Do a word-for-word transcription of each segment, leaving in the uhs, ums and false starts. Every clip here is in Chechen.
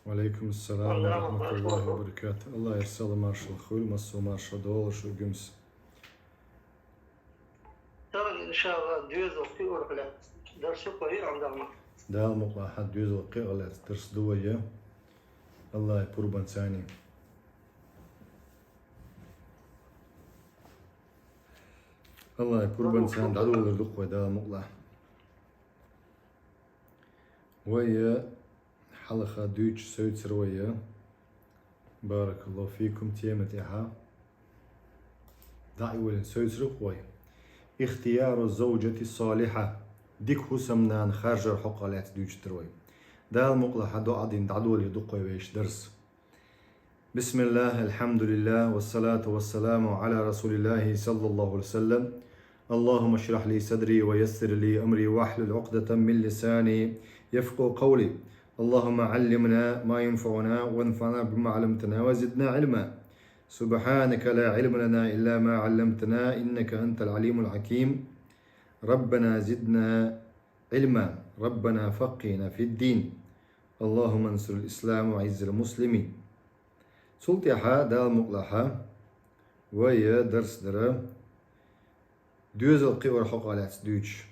Ва алейкум ассалам ва рахматуллахи ва баракатух. Аллахьа салам маршалла хуьлда, массо маршалла долаш гуьмс. Тахана, иншаллахӀ, доьзал кхиорах лаьцна дарс ю вай, Ӏамдагьма. Дала мукъалахь, доьзал кхиорах лаьцна дарс ду вай. Аллахьа пурбанца. Аллахьа пурбанца дӀадолалур ду вай, Дала мукъалахь. Вай хьалха дуьйцуш севцар вай. Баракаллаху фикум, тема тӀехьа дӀа а йолийна севцар вай. Ихтияру завжати салихьа. Дика хӀусамнана харжара хьокъехь лаьцна дуьйцуш дар вай. Дала мукъалахь, доӀа дина дӀадолалур ду вай вешан дарс. بسم الله، الحمد لله، والصلاة والسلام على رسول الله صلى الله عليه وسلم. اللهم اشرح لي صدري ويسر لي أمري واحلل عقدة من لساني يفقهوا قولي. اللهم علمنا ما ينفعنا وانفعنا بما علمتنا وزدنا علما. سبحانك لا علم لنا إلا ما علمتنا إنك أنت العليم الحكيم. ربنا زدنا علما. ربنا فقهنا في الدين. اللهم انصر الإسلام وأعز المسلمين. Цул тӀехьа, Дала мукъалахь, вай дарс дар доьзал кхиорах хьокъехь лаьцна дуьйцуш.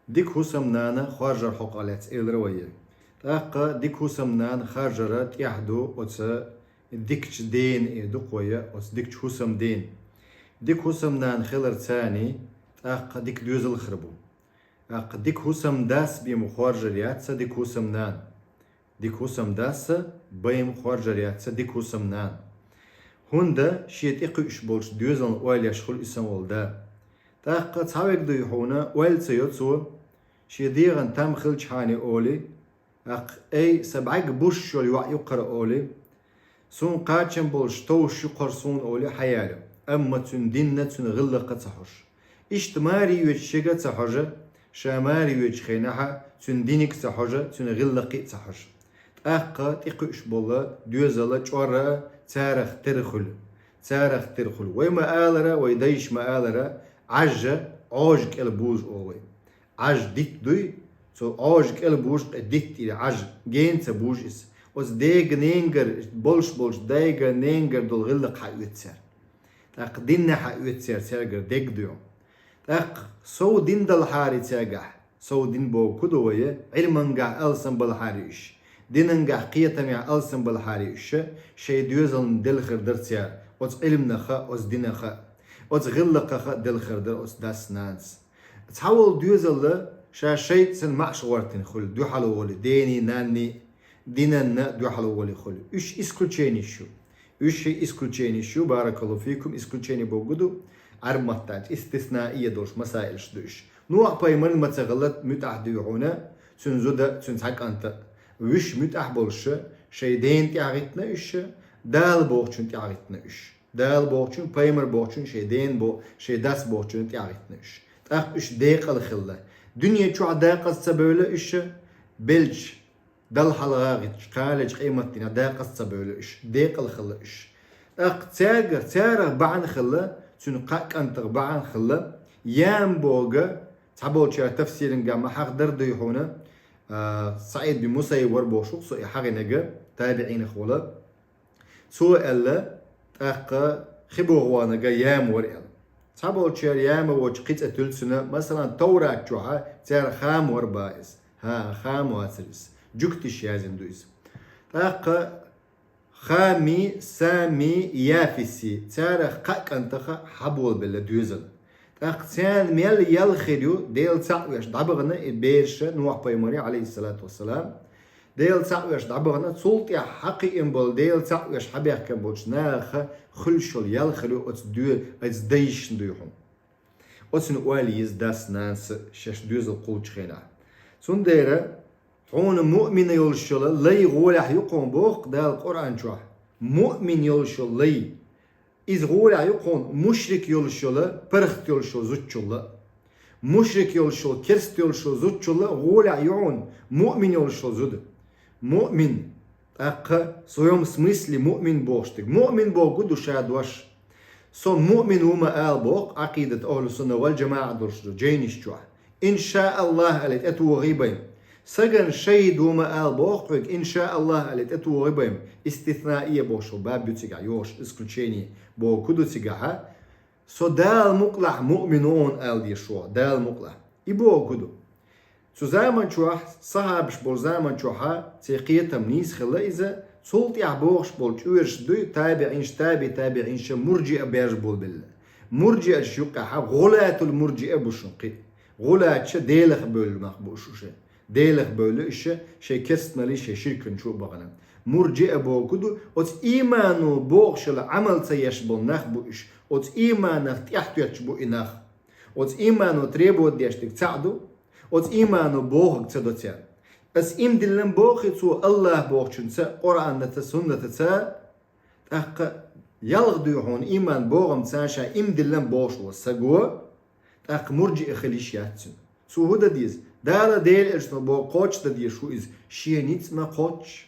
Дика хӀусамнана харжара хьокъехь лаьцна элира вай. ТӀаккха дика хӀусамнана харжара тӀехь ду оцу дикачу дена, э, ду вай, оцу дикачу хӀусамдена. Дика хӀусамнана хиларца тӀаккха дика доьзал хир бу. ТӀаккха дика хӀусамдас бен ма харжар яц дика хӀусамнана. Дика хӀусамдас бен ма харжар яц дика хӀусамнана. ХӀунда шен тӀе кхуьуш болчу доьзална ойла еш хуьлу и санна волу да. ТӀаккха цхьаверг дуй хьуна, ойла ца йо цо, шен дегӀан там хилчхьана олий, тӀаккха: «Эй, сан бӀаьрг бушш йолу йоӀ ю хӀара», олий, «Суна кхачам болуш товш ю хӀара суна», олий, хьаялайо. Амма цуьнан динна, цуьнан гӀиллакха ца хьожуш. Иштта маре йоьдуш шега а ца хьожа, ша маре йоьдучу хенахь цуьнан диниг а ца хьожа, цуьнан гӀиллакхе а ца хьожа. ТӀаккха тӀе кхуьуш болу доьзал чӀор а царах тера хуьлу. Царах тера хуьлу. Вай ма-аллара, вай дайша ма-аллара, Ӏаж Ӏожа кӀел бужу олу вай. Ӏаж дитт дуй, цо Ӏожа кӀел бужу, кхин дитт и Ӏаж гена ца бужу иза. Оцу дега-ненгара, болуш болчу дега-ненгара долу гӀиллакх хьаоьцу цара. ТӀаккха динна хьаоьцу цара, цаьргара дегга дуй. ТӀаккха сов дин далахьара цаьргахь, сов дин бохург ду вай, Ӏилмангахь алсам балахьара уьш, динангахь кхетамехь алсам балахьара уьш, шайн доьзална делла хир дара цара, оцу Ӏилманах а, оцу динах а, оцу гӀиллакхах а делла хир дара оцу дас-нанас. Цхьа волу доьзал ша шайтӀа санна маьӀаш гӀортийна хуьлу, дуьхьал волий, дений, нанний, динанна дуьхьал волий хуьлу. Уьш исключенеш ю. Уьш исключенеш ю, баракаллаху фикум, исключение бохург ду, Ӏаьрбийн маттахь истиснаия долуш масаилаш ду уьш. Нухь-пайхамарна ма ца хилла муьтӀахь дуй хьуна, цуьнан зуда, цуьнан цхьа кӀант а. Уьш муьтӀахь болуш, шайн дена тӀаьхьахӀиттина уьш, Дала бохучунна тӀаьхьахӀиттина уьш. Дала бохучунна, пайхамар бохучунна, шайн дена бо-, шайн дас бохучунна тӀаьхьахӀиттина уьш. ТӀаккха уьш декъала хилла. Дуьне чохь декъаза ца бевлла уьш, белча, Далла хьалха гӀиттича, кхалечу къематдийнахь декъаза ца бевлла уьш, декъала хилла уьш. ТӀаккха цаьргара, царах бахьана хилла, цуьнан кхаа кӀантах бахьана хилла, Яма бохург, цхьаболчара тафсирангахь ма хьахадара дуй хьуна, а, СаӀид бин Мусаййиб вара бохуш ву-кх со и хьахийнарг, табиӀинех волу. Цо аьлла, тӀаккха хи боху ваханарг Яма вара аьлла. Цхьаболчара Яма волчу кхин цӀе туьллу цуьнан, масалан, Товрат чохь цара Хама вара боху иза. ХӀан, Хама вацара иза. Жуьгташа яздина ду иза. ТӀаккха Хами, Сами, Яфиси, царах кхаа кӀантах хьаболабелла доьзал. ТӀаккха царна мел ял хир ю, Дела цхьаъ веш дӀабахана и бераш Нухь-пайхамаре, Ӏалайхиссалату вассалам. Дела цхьаъ веш дӀабахана, цул тӀаьхьа хьакхиъна болу, Дела цхьаъ веш хьабаьхкина болчу наха хуьлуш йолу ял хир ю оцу доь-, оцу дайшна дуй хьуна. Оцунна ойла еза дас-нанас шаьш доьзал кхуллучу хенахь. Цундела хьуна муъмин йолуш йолу лай гӀолехь ю хьуна боху Дала Къуръан чохь. Муъмин йолуш йолу лай. Иза гӀолехь ю хьуна мушрик йолуш йолу, паргӀат йолуш йолу зудчул а. Мушрик йолуш йолу, керста йолуш йолу зудчул а гӀолехь ю хьуна муъмин йолуш йолу зуда. Муъмин, тӀаккха в своём смысле муъмин бохуш дерг. Муъмин бохург ду ша дош. Со муъмин ву ма ала боху Ӏакъидат ахӀлу-сунна вал-жамаӀа долуш ду жайнаш чохь. Иншааллахь, аьлла, тӀетохий байн. Саган шахӀид ва ма ала боху хьоьга, иншааллахӀ, аьлла тӀетохий бай-м, истиснаия бохуш баб ю цигахь йохуш, исключение боху ду цигахьа, со Дала мукъалахь муъмин ву ала дезаш ву, Дала мукъалахь. И боху ду. Цу заман чохь, сахьабаш болу заман чохьа, церан кхетам нийса хилла иза, цул тӀаьхьа бохуш болу чкъураш дуй, табиӀинаш, таби табиӀинаш, муржиа баьржа болабелла. Муржиачу юккъехьа гӀулатул муржиа бу шуна кхин. ГӀулаташ Делах бевлла нах бу уьш. Делах бевлла уьш, шайн керстаналлин, шайн ширкан чу а бахана. Муржиа боху ду, оцу иймано бохуш йолу Ӏамал ца еш болу нах бу уьш, оцу ийманах тӀехтоьттуш бу и нах. Оцу иймано требовать деш дерг цхьаъ ду, оцу иймано бохург ца до цара. Ас ийман диллина боху цо АллахӀ бохучуьнца, Къуръанаца, суннатаца, тӀаккха ялх дуй хьуна ийман бохамца ша ийман диллина бохуш волу стаг, тӀаккха муржиа хила йиш яц цуьнан. Цо хӀун дан деза? Дала, Делан Элчано боху, кхочушдан дезаш ву иза, шен ницкъ ма кхоччу.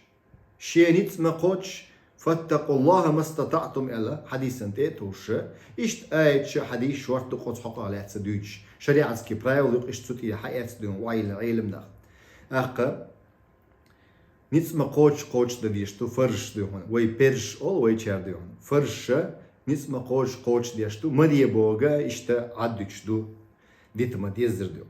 Шен ницкъ ма кхоччу, «Фаттакъуллаха мастатаътум», аьлла, хьадисан тӀе а товшуша, иштта аяташ а, хьадисаш шортта кху цхьа хьокъехь лаьцна дуьйцуш, шариатский правила юкъа иштта цу тӀера хьаэцна дуй хьуна, вай лан Ӏелам нах. ТӀаккха ницкъ ма кхоччу, кхочушдан дезаш ду, фарзаш дуй хьуна, вай перзаш олу, вайчара дуй хьуна. Фарзаша ницкъ ма кхоччу, кхочушдеш ду, ма де боху а иштта Ӏаддуьтуш ду. Дита ма деззара ду.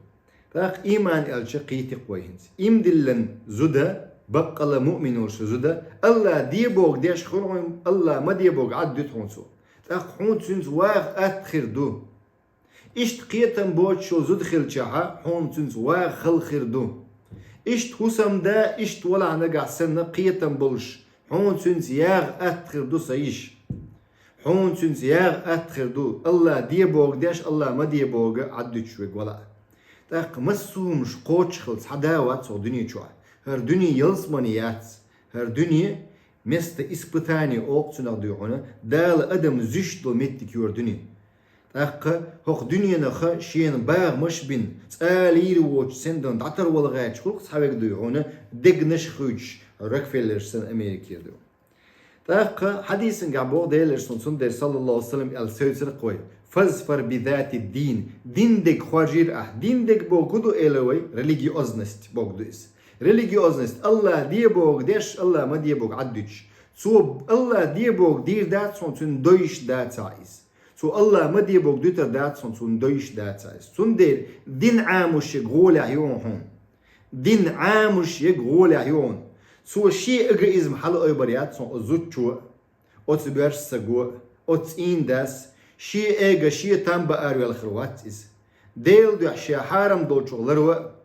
ТӀаккха ийман аьлча кхийтира вай хӀинца. Ийман диллина зуда, баккъала муъмин волуш зуда, АллахӀ де бохург деш хир ву хьуна, АллахӀ ма де бохург Ӏаддуьту хьуна цо. ТӀаккха хьуна цуьнца ваха атта хир ду. Иштта кхетам боцуш йолу зуда хилчахьа, хьуна цуьнца ваха хала хир ду. Иштта хӀусамда, иштта валахь нагахь санна кхетам болуш, хьуна цуьнца яха атта хир ду, сан йиша. Хьуна цуьнца яха атта хир ду, АллахӀ де бохург деш, АллахӀ ма де бохург Ӏаддуьтуш верг валахь. ТӀаккха массо а хӀумаш кхочуш хила цхьа да вац хӀокху дуьне чохь. ХӀара дуьне ялсамани яц. ХӀара дуьне место испытания олу цунах дуй хьуна, Дала адам зуьйш долу меттиг ю хӀара дуьне. ТӀаккха хӀокху дуьненах шена багӀамаш бина, цкъа лийр воцуш, сендан дӀатарвала гӀерташ хуьлу-кх цхьаверг дуй хьуна, дегнаш а хуьйцуш, Рокфеллерш санна Америкера ду. ТӀаккха хьадисангахь боху Делан Элчано, цундела, саллаллаху алейхи ва саллям, аьлла севцара кхой: «Фазфар би зати дин». Дин дерг хоржийра ахь. Дин дерг боху ду, элира вай, религиозность боху ду иза. Религиозность, АллахӀ де бохург деш, АллахӀ ма де бохург Ӏаддуьтуш. Цо АллахӀ де бохург дийр дац хьуна, цуьнан дойуш дацахь иза. Цо АллахӀ ма де бохург дуьтур дац хьуна, цуьнан дойуш дацахь иза. Цундела дин Ӏамош ерг гӀолехь ю хьуна. Дин Ӏамош ерг гӀолехь ю хьуна. Цо шен эгоизм хьалаойбар яц хьуна оцу зудчо, оцу боьрша стаго, оцу цӀийнан дас. Шен эго, шен там бан аравелла хир вац иза. Делан дуьхьа ша хьарам долчух ларва а,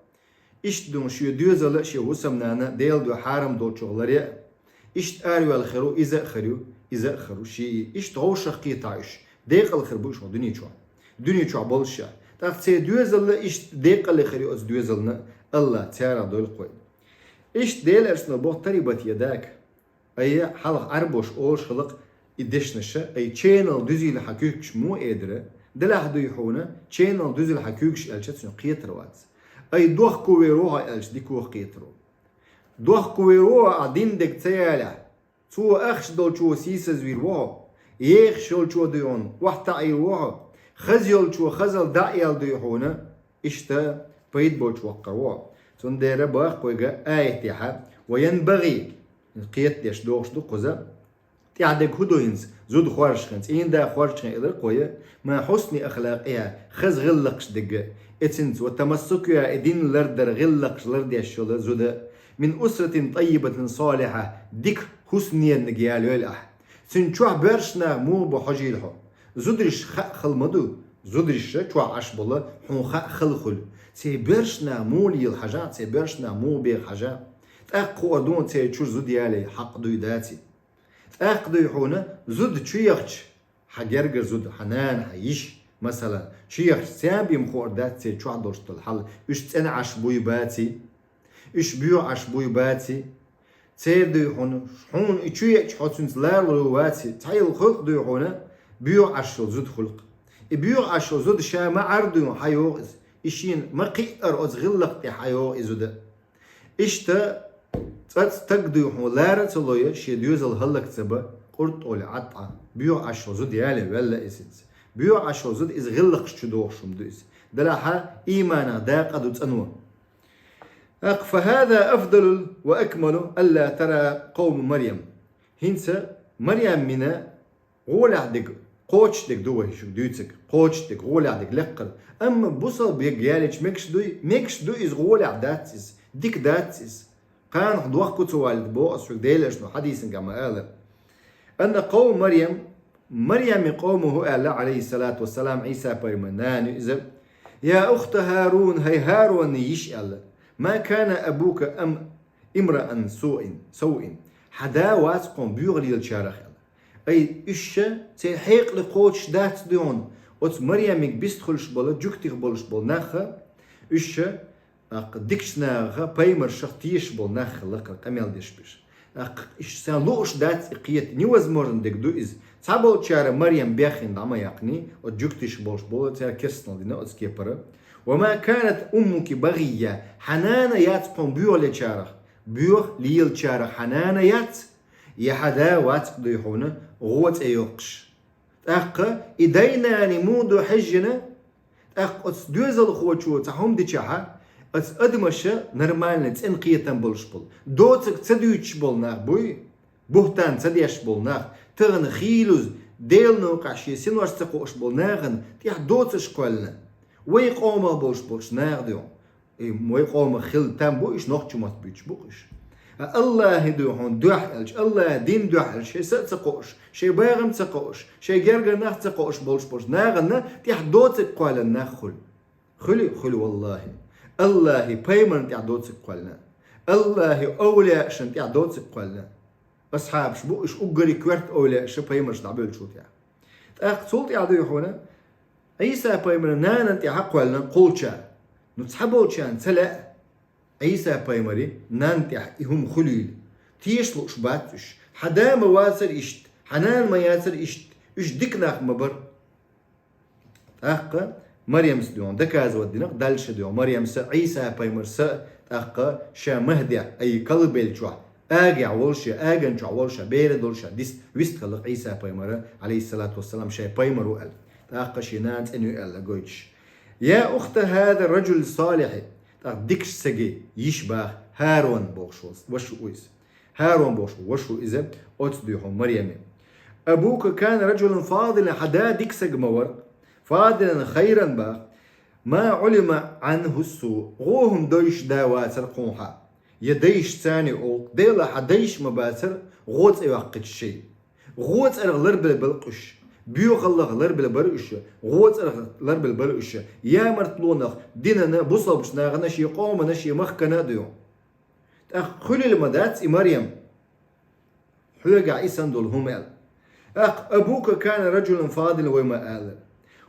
иштта ду шен доьзал а, шен хӀусамнана Делан дуьхьа хьарам долчух ларъя а, иштта аравелла хир ву, иза а хир ю, иза а хир ву, шен и. Иштта гӀовшах кхетахь уьш, декъала хир бу уьш хӀокху дуьне чохь. Дуьне чохь болуш а. ТӀаккха церан доьзал а иштта декъала хир ю оцу доьзална, АллахӀ царах дойла кхой. Иштта Делан Элчано боху тарибат ядака. Ай, хьалха Ӏарбоша олуш хилла-кх и дешнаша, ай, ченал дуьзийла хьан куьйгаш муха эр дара, делахь дуй хьуна, ченал дуьзийла хьан куьйгаш аьлча, цуьнан кхетар вац. Ай, дохко вер ву хьо аьлча, дика ву-кх кхетар ву. Дохко вер ву хьо, ахь дин дерг ца ялахь, цо ахча долчо сийсазвийр ву хьо, ехаш йолчо дуй хьуна охьатаӀийр ву хьо, хаза йолчо хазалла дӀа а яьлла дуй хьуна, иштта пайда боцуш ваккхар ву хьо. Цундела боху-кх вайга аятехьа: «Ва янбагӀи», кхетадеш догӀуш ду кхуза. ТӀаьхьа дерг хӀун ду хӀинца? Зуда хоржучу хенахь, цӀийнан да хоржучу хенахь, элира-кх вай, «ма хьусни ахлакъихӀа», хаза гӀиллакхаш дерг а, эцинца, «ва тамассукихӀа», и дин лардар, гӀиллакхаш лардеш йолу зуда, «мин усратин тӀаййибатин салихьа», дика хӀусамнениг ялайойла ахь. Цуьнан чохь боьрша нах муха бу хьожийла хьо. Зударшна хаа хала ма ду. Зударшна чохь Ӏаш болу хьуна хаа хала хуьлу. Церан боьрша нах муха лела хьажахь, церан боьрша нах муха беха хьажахь. ТӀаккха хуур ду хьуна церан чуьра зуда ялай хьакъ дуй, даций. ТӀаккха дуй хьуна зуда чу яхча, хьан гергара зуда, хьан нана, хьан йиша, масала, чу яхча, царна бен хуур дац церан чохь долуш долу хьал, уьш цӀена Ӏаш буй, баций. Уьш боьха Ӏаш буй, баций. Церан дуй хьуна, хьуна и чу еача хьо цуьнца ларалур ву, ваций. Цхьайолу халкъ дуй хьуна, боьха Ӏаш йолу зуда хуьлу-кх. И боьха Ӏаш йолу зуда ша ма Ӏар дуй хьуна хьайогӀу иза. И шена ма кхиъара оцу гӀиллакх тӀе хьайогӀу и зуда. Иштта цкъа а стаг дуй хьуна лара а ца лой, шен доьзал хӀаллак ца бан, къурд олий Ӏад Ӏа. Боьха Ӏаш йолу зуда яле ваьлла иза хӀинца. Боьха Ӏаш йолу зуда иза гӀиллакхаш чу догӀуш хӀума ду иза. Делахь а ийманах дакъа ду цӀано. ТӀаккха: «فهذا أفضل وأكمل ألا ترى قوم مريم». ХӀинца Марьямина гӀолехь дерг, кхочуш дерг ду вай шуьга дуьйцург, кхочуш дерг, гӀолехь дерг лаккхара. Амма бусалба ерг ялийча мегаш дуй, мегаш ду иза, гӀолехь дац иза, дика дац иза. Кхана хьо дохко ца валийта боху ас шуьга, Делан Элчано хьадисангахь ма-аллара. «أن قوم مريم», Марьямин къомо хӀу аьлла, Ӏалайхиссалату вассалам, Ӏийса-пайхамаран нана ю иза: «يا أخت هارون», хӀай ХӀарунан йиша аьлла, «ما كان أبوك امرأ سوء، سوء». Хьан да вац кхуьнан боьха лелачарах аьлла. Ай, уьш ша церан хьекъале кхочуш дац дуй хьуна, оцу Марьямига бист хуьлуш болу, жуьгтих болуш болу нах а, уьш ша, тӀаккха дикачу нахах, пайхамаршах тешаш болу нах хилла кхара къамел деш берш. ТӀаккха уьш сан лууш дац и кхета, невозможно дерг ду иза. Цхьаболчара Марьям беххина дӀа ма яьккхиний, оцу жуьгтиш болуш болу, цара керстанал дина оцу кепара. «وما كانت أمك بغيا», хьан нана яц кхуьнан боьха лелачарах, боьха лелачарах хьан нана яц, я хьан да вац-кх дуй хьуна гӀо цӀе йоккхуш. ТӀаккха и дай-нана муха ду хьаьжжина, тӀаккха оцу доьзалхочо цхьа хӀума дичахьа, оцу адамаша нормальный цӀена кхетам болуш болу, доцург ца дуьйцуш болу нах буй, бухӀтан ца деш болу нах, тахана хийлаза, Делан новкъахь шен синош ца кхоош болу нахана тӀехь доцурш кхоьллина. Вай къомах болуш болчу наха дуьхьа. И вай къомах хилла там бу, уьш нохчийн мотт буьйцуш бу-кх уьш. А АллахӀан дуьхьа дуьхьа аьлча, АллахӀан дин дуьхьа аьлча, шайн са а ца кхоош, шайн багам ца кхоош, шайн гергара нах ца кхоош болуш болчу нахана тӀехь доцург кхоьллина нах хуьлу. Хуьлу, хуьлу, валлахӀи. АллахӀан пайхамарна тӀехь доцург кхоьллина. АллахӀан овлияашна тӀехь доцург кхоьллина. Асхьабаш бу уьш, уггаре коьрта овлияаш пайхамарш дӀабевллачул тӀаьхьа. ТӀаккха цул тӀаьхьа дуй хьуна, Ӏийса-пайхамаран нанна тӀехь кхоьллина кхулчара. Ну, цхьаболчарна ца лаьа Ӏийса-пайхамаран нанна тӀехь и хӀума хуьлийла. Теша лууш бац уьш. Хьан да ма вацара иштта, хьан нана ма яцара иштта, уьш дика нах ма бара. ТӀаккха Марьямс дуьхьа доказывать дина-кх дальше дуьхьа. Марьямс а, Ӏийса-пайхамарс а, тӀаккха ша МахӀдехь, ай, колыбель чохь, агехь волуш а, аган чохь волуш а, бер долуш а, дис-, вистхилла-кх Ӏийса-пайхамар, Ӏалайхиссалату вассалам, шайн пайхамар ву аьлла. ТӀаккха шен нана цӀена ю аьлла гойтуш. «يا أخت هذا الرجل الصالح», тӀаккха дикачу стеган йиша баха, ХӀарун бохуш волу ваша ву иза. ХӀарун бохуш волу ваша ву иза, оцу дуьхьа Марьямин. «أبوك كان رجلا فاضلا», хьан да дика стаг ма вара, «فاضلا خيرا» баха, «ما علم عنه سوء», гӀо хӀума дойуш да вацара кхунна хьан. Я дайша царна олу-кх, Дела, хьан дайша ма бацара гӀо цӀе йоккхуьйтуш шайн. ГӀо цӀарах ларбелла бара-кх уьш. Боьхаллах ларбелла бара уьш. ГӀо цӀарах ларбелла бара уьш. Ямартлонах, динана, бусалбачу нахана, шен къомана, шен махкана а дуьхьа. ТӀаккха хуьлийла ма дац и Марьям. Хьоьгахь и санна долу хӀума аьлла. ТӀаккха «أبوك كان رجلا فاضلا» вай ма аллара.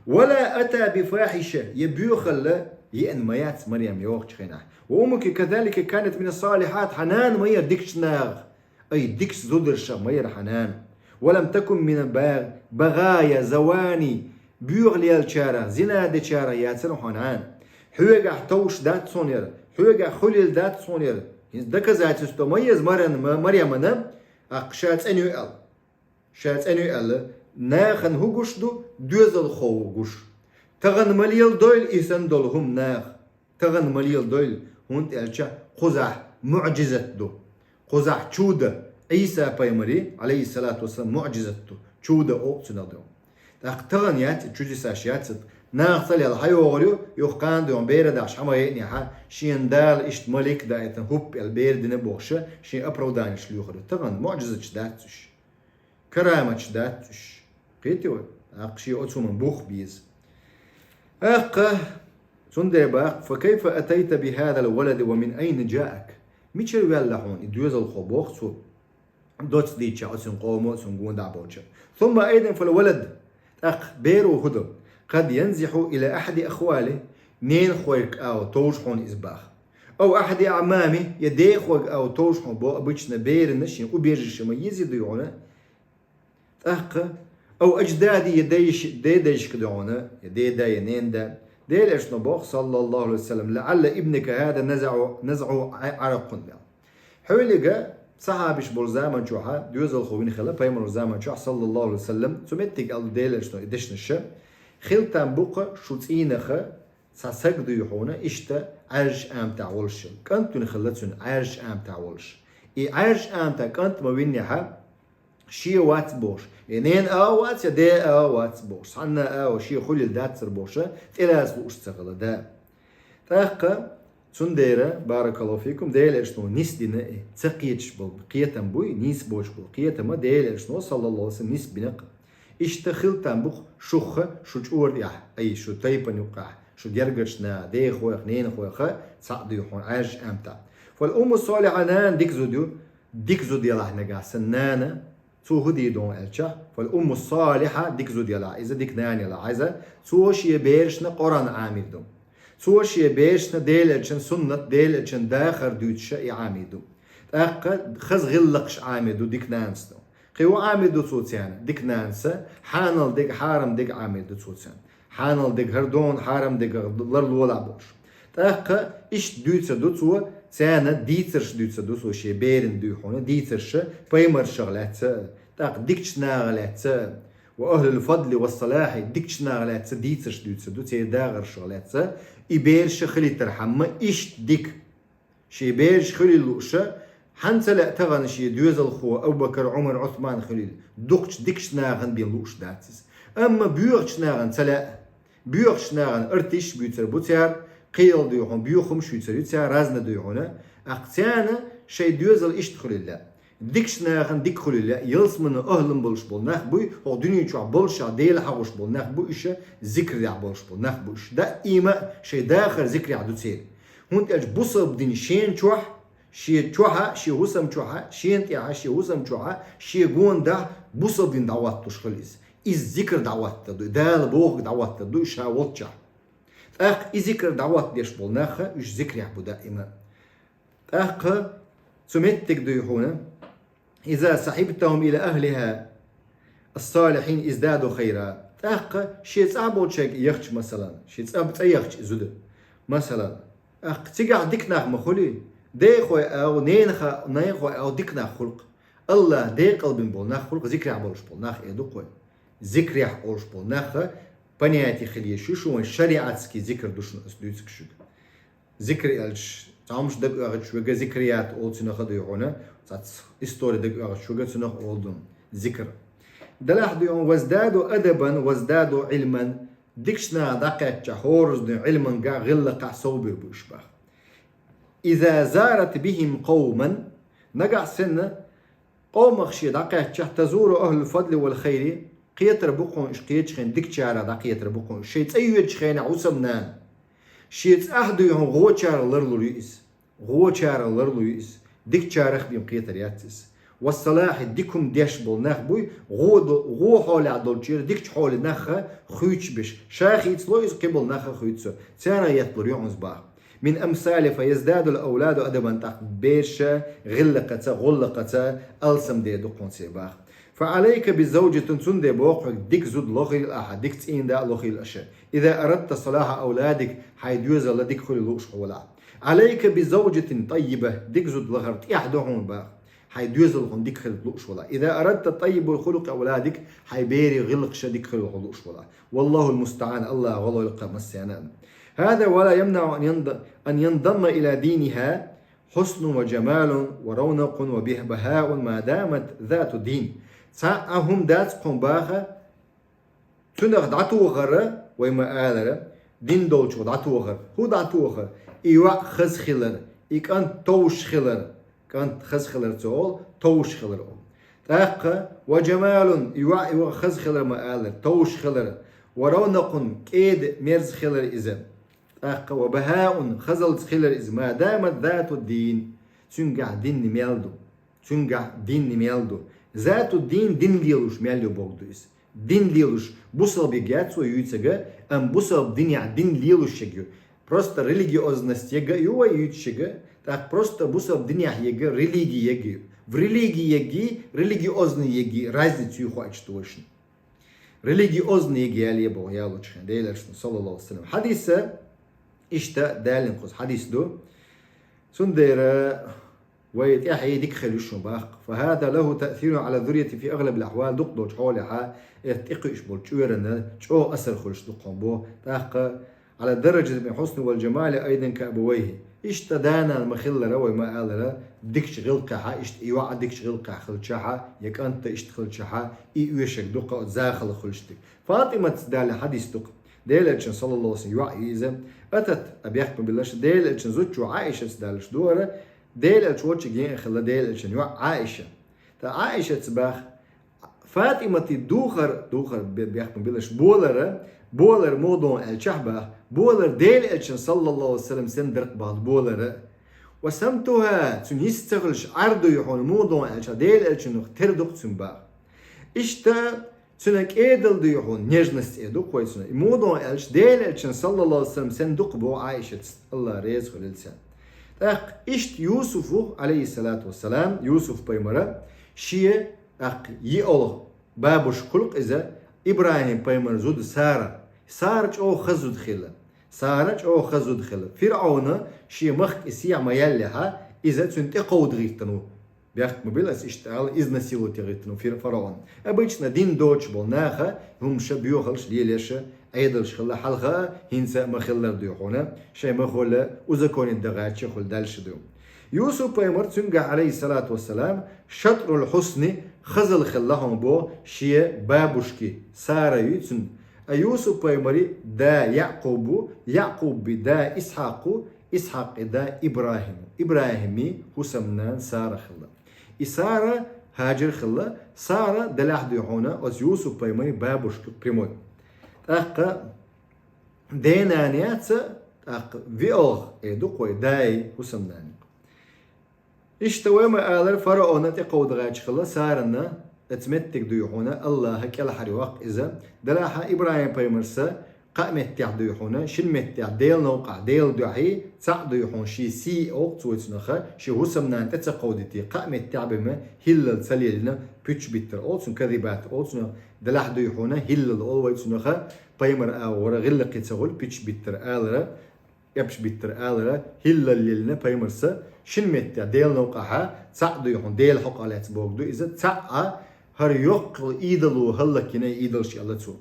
«ولا أتى بفاحشة», я боьхалла еана ма яц Марьям йогӀучу хенахь. «وأمك كذلك كانت من الصالحات», хьан нана ма яра дикачу нахах. Ай, дикачу зударшах ма яра хьан нана. «ولم تكن من البغايا الزواني», боьха лелачарах, зина дечарах яцара хьо нана. Хьоьгахь товш дац хьуна яра, хьоьгахь хуьлийла дац хьуна яра. ХӀинца доказательство ма еза Марьям-, Марьямана, тӀаккха ша цӀена ю аьлла. Ша цӀена ю аьлла, нахана хӀун гуш ду, доьзалхо ву гуш. Тахана ма леладойла и санна долу хӀума наха. Тахана ма леладойла, хӀунда аьлча кхузахь муӀжизат ду. Кхузахь чудо, Ӏийса-пайхамаран, Ӏалайхиссалату вассалам, муӀжизат ду. Чудо олу цунах дуьхьа. ТӀаккха тахана яц и, чудесаш яц и. Наха ца лела хьан йогӀур ю, юха кхана дуьхьа бер а дахьаш хьан ма яйъинехь, шена Дала иштта малик даийтина хӀуппа аьлла бер дина бохуша, шен оправданеш лоьхур ю. Тахана муӀжизаташ дац уьш. Караматаш дац уьш. Кхетий вай? ТӀаккха шен оцу хӀуман бух беза. ТӀаккха цундела баха: «فكيف أتيت بهذا الولد ومن أين جاءك؟» Мичара ваьлла хьуна и доьзалхо, боху цо, доцца дийцича оцуьнан къомо а, цуьнан гондахь болчара. «ثم أيضا فالولد». ТӀаккха беро хӀун до? «قد ينزح إلى أحد أخواله», ненахойгахь а товш хьуна иза баха. «أو أحد أعمامه», я дехойгахь а товш хьуна боху, обычно берана шен убежище ма езий дуй хьуна. ТӀаккха: «أو أجداده», я дайш-, дедайшка дуьхьа, я деда, я ненада. Делан Элчано боху, саллаллаху Ӏалайхи ва саллам: «لعل ابنك هذا نزع، نزعه عرق», аьлла. Хьоьлига сахьабаш болу заман чохьа, доьзалхо вина хилла пайхамаран заман чохь, саллаллаху Ӏалайхи ва саллам, цу меттиг аьлла Делан Элчано и дешнаша: «Хила там бу-кха шу цӀийнаха Цхьа саг дуй хьуна, иштта Ӏаьржача аматахь волуш. КӀант вина хилла цуьнан Ӏаьржача аматахь волуш. И Ӏаьржача аматахь кӀант ма виннехь, шен вац бохуш, я ненан а вац, я ден а вац бохуш, цхьанна а шен хуьлийла дацара бохуш, тӀелаца лууш ца хилла да. ТӀаккха цундела, баракаллаху фикум, Делан Элчано нисдина и ца кхеташ болу кхетам буй, нийса боцуш болу кхетам Делан Элчано, саллаллаху алейхи ва саллям, нисбина-кх. Иштта хила там бу-кх шух шу чӀора тӀехь, ай, шу тайпана юккъехь, шу гергарчу наха, дехойх, ненахойх цхьаъ дуй хьуна Ӏаьржачу аматахь. Фал умму салихьа нана дика зуда ю, дика зуда ялахь нагахь санна нана, цо хӀун дийр ду аьлча, фал умму салихьа дика зуда ялахь, иза дика нана ялахь, иза, цо шен берашна Къуръан Ӏамийр ду. Цо шен берашна Делан Элчан суннат, Делан Элчан дахар дуьйцуша и Ӏамийр ду. ТӀаккха хаза гӀиллакхаш Ӏамийр ду дика нанас ду. Кхин хӀун Ӏамийр ду цо царна? Дика нанас хьанал дерг, хьарам дерг Ӏамийр ду цо царна. Хьанал дерг хӀара дона, хьарам дерг ларлолахь бохуш. ТӀаккха иштта дуьйцур ду цо, царна дийцарш дуьйцур ду цо шен берана дуй хьуна, дийцарш пайхамаршах лаьцна, тӀаккха дикачу нахах лаьцна, ва ахлул фадли ва салахьи, дикачу нахах лаьцна дийцарш дуьйцур ду, церан дахаршах лаьцна, и бераш хилийтархьама иштта дика. Шен бераш хуьлийла лууша, хьанна ца лаьа тахана шен доьзалхо Абу-Бакар, Ӏумар, Ӏусман хуьлийла, дукхачу дикачу нахана бен лууш дац иза. Амма боьхачу нахана ца лаьа, боьхачу нахана артиш буьйцур бу цара, кхел дуй хьуна, боьхамаш юьйцур ю цара, разна дуй хьуна, тӀаккха царна шайн доьзал иштта хуьлийла лаьа. Дикачу нахана дика хуьлийла лаьа, ялсаманан ахӀлан болуш болу нах буй, хӀокху дуьнен чохь болушехь Дела хьахош болу нах бу уьш, зикрахь болуш болу нах бу уьш. Даима шайн дахар зикрахь ду церан. ХӀунда аьлча бусалба дин шена чохь, шен чохьа, шен хӀусам чохьа, шена тӀехьа, шен хӀусам чохьа, шен гондахь бусалба дин дӀахӀотталуш хила иза. Иза зикр дӀахӀоттар ду, Дала бохург дӀахӀоттар ду ша волччахь. ТӀаккха и зикр дӀахӀоттадеш болу нах, уьш зикрахь бу даима. ТӀаккха цу меттиг дуй хьуна, иза сахьибтахум ила ахлиха ас-салихьин издаду хайра. ТӀаккха шен цӀа болчаьрга яхча, масалан, шен цӀа, цӀа яхча и зуда, масалан, тӀаккха цигахь дика нах ма хуьлий, дехой агӀо, ненахой, ненахой агӀо дика нах хуьлу-кх. Аллах декъалбина болу нах хуьлу-кх, зикрахь болуш болу нах, э, ду-кх вай. Зикрахь олуш болу нах понятие хила езаш ю шуна, шариатский зикр ду шуна ас дуьйцург шуьга. Зикр аьлча, цхьаммо дага оьгӀуьйтуш верг зикрият олу цунах дуй хьуна, цхьацца истори дага оьгӀуьйтуш верг цунах олу ду зикр. Делахь дуй хьуна, ваздаду адабан, ваздаду Ӏилман, дикачу нахах дӀакхаьчча, хӀоразза дуй Ӏилманга, гӀиллакхах совбийр бу уьш бах. Иза зарат бихим къовман, нагахь санна къомах шен дӀакхаьччахь, тазуру ахлул фадли вал хайри, кхетар бу кхуьнан уьш кхечу хенахь, дикачарах дӀакхетар бу кхуьнан уьш, шайн цӀа йоьдучу хенахь хӀусамнан. Шен цӀахь дуй хьуна гӀочарах ларлур ю иза. ГӀочарах ларлур ю иза. Дикачарах бен кхетар яц иза. Вассалахьи, дика хӀума деш болу нах буй, гӀо до-, гӀо хьолехь долчуьра дикачу хьоле нах хуьйцуш беш. Ша хийцало иза, кхин болу нах а хуьйцу. Царах етталур ю хьуна иза бах. Мин амсали фа яздадул авладу адабан, тӀаккха бераш гӀиллакхаца, гӀуллакхаца алсамдер ду кхуьнан церан бах. Фа Ӏалайка би завжатин, цундела боху хьоьга, дика зуда лохийла ахьа, дика цӀийнда а лохийла аша. Иза арадта салахьа авладик, хьайн доьзалан дика хуьлийла лууш хьо валахь. Ӏалайка би завжатин таййиба, дика зуда лахар тӀехь ду хьуна бах. Хьайн доьзалан дика хила лууш валахь. Иза арадта таййибул хулукъи авладик, хьайн берийн гӀиллакхаш дика хуьлийла хьо лууш валахь. Валлахул мустаӀан, Аллах гӀо лойла кху массарна а. Хаза ва ла ямнаӀу ан янда-, ан яндамма ила диниха хьуснун ва жамалун ва равнакъун ва бихӀ-, бахаун ма дамат зату дин. Цхьа а хӀума дац кхуьнан баха, цунах дӀатохара, вай ма алара, дин долчух дӀатохара. ХӀун дӀатохара? И йоӀ хаза хилар, и кӀант товш хилар, кӀант хаза хилар ца олу, товш хилар олу. ТӀаккха, ва жамалун, и йоӀ, и йоӀ хаза хилар ма алара, товш хилар, ва равнакъун, кӀеда, мерза хилар иза. ТӀаккха, ва бахаун, хазалц хилар иза, ма дамат зату дин, цуьнгахь дин мел ду. Цуьнгахь дин мел ду. Зату дин, дин лелош мел ю бохург ду иза. Дин лелош, бусалба ерг яц вай юьйцург, амма бусалба динехь дин лелош ерг ю. Просто религиозность ерг а ю вай юьйцург, тӀаккха просто бусалба динехь ерг религи ерг ю. В религи ерги, религиозный ерги разница ю хоуьйтуш ду вай шуна. Религиозный ерг яле боху ялочу хенахь, Делан Элчано, саллаллаху алейхи ва саллям. Хьадис, иштта далийна кхуза хьадис ду. Цундела вай тӀаьхье дика хила ю шуна бах. Фа хаза лаху таъсирун Ӏала зуррияти фи агӀлабил ахьвал, дукха долчу хьолехь, эрта тӀекхуьуш болу чкъурана чӀогӀа асар хуьлуш ду кхуьнан боху. ТӀаккха على درجة من الحسن والجمال أيضا كأبويه. Иштта да-нана ма хиллара, вай ма аллара, дикача гӀиллакхехьа, иштта и йоӀ дикача гӀиллакхехьа хилча а, е кӀант иштта хилча а, и оьшург ду-кх оцу захалла хуьлуш дерг. ФатӀиматца далийна хьадис ду-кх. Делан Элчан, саллаллаху Ӏалайхи ва саллам, йоӀ ю иза, атат, а бехк ма биллалаш, Делан Элчан зудчо Ӏаишатца далуш ду хӀара, Делан Элча волчу гена хилла Делан Элчан йоӀ Ӏаиша. ТӀаккха Ӏаишатца баха, ФатӀимата духар, духар бе-, бехк ма биллалаш, болара, болар муха ду аьлча баха, болар Делан Элчан, саллаллаху Ӏалайхи ва саллам, сенна дара-кх баха болара. وسمتها, цуьнан йист ца хуьлуш, Ӏар ду хьуна муха ду аьлча, Делан Элчанах тера ду-кх цуьнан баха. Иштта цуьнан кӀедал ду хьуна, нежность э ду-кх вай цуьнан. И муха ду аьлча, Делан Элчан, саллаллаху Ӏалайхи ва саллам, сенна ду-кх боху Ӏаишатца, АллахӀ реза хуьлийла цунна. ТӀаккха иштта Юсуфа, Ӏалайхиссалату вассалам, Юсуф-пайхамара, шен, тӀаккха, йиъолгӀа бабушка хуьлу-кх иза, ИбрахӀим-пайхамаран зуда Сара. Сара чӀогӀа хаза зуда хилла. Сара чӀогӀа хаза зуда хилла. ФирӀавна шен махка и сехьа ма-яллехьа, иза цуьнан тӀекховда гӀиртина ву. Бехк ма билла ас иштта ала, изнасиловать е гӀиртина ву фир-, фараон. Обычно дин доцуш болу наха хӀумаш а, боьхалш а лелош а, Ӏедалш хилла хьалха а, хӀинца а ма-хиллара ду хьуна, шайн махалла узаконить дан гӀерташ хуьлу дальше ду. Юсуп-пайхамар цуьнгахь, Ӏалайхиссалату вассалам, шатрул хьусни, хазалла хилла хьуна боху шен бабушка Сара ю цуьнан. А Юсуп-пайхамаран да Яъкъуб ву, Яъкъубан да Исхьакъ ву, Исхьакъан да ИбрахӀим ву. ИбрахӀиман хӀусамнана Сара хилла. И Сара, Хьаджар хилла, Сара делахь ду хьуна оцу Юсуп-пайхамаран бабушка прямой. ТӀаккха ден-нана яц, тӀаккха виъолгӀа э ду-кх вай, дай хӀусамнана. Иштта вай ма аллара, фараона тӀекховда гӀерташ хилла Сарана, оцу меттиг ду хьуна, АллахӀа кӀелхьарйоккху иза. Делахь ИбрахӀим-пайхамарца кхаа меттехь ду хьуна, шина меттехь Делан новкъахь, Делан дуьхьа, цхьаъ ду хьуна шен сий олу цо цунах, шен хӀусамнана тӀе ца кховдийти, кхаа меттехь бен хӀиллал ца лелийна, пуьчбиттар олу цунах, казибат олу цунах, делахь ду хьуна, хӀиллал олу вай цунах, пайхамар агӀора гӀиллакхе ца хуьлу, пуьчбиттар алара, эпчбиттар алара, хӀиллал лелийна пайхамарца, шина меттехь Делан новкъахьа, цхьаъ ду хьуна, Делан хьокъехь лаьцна бохург ду иза, цхьаъ а, хӀара йоккха идол ву хӀаллакйина идолаш аьлла цо.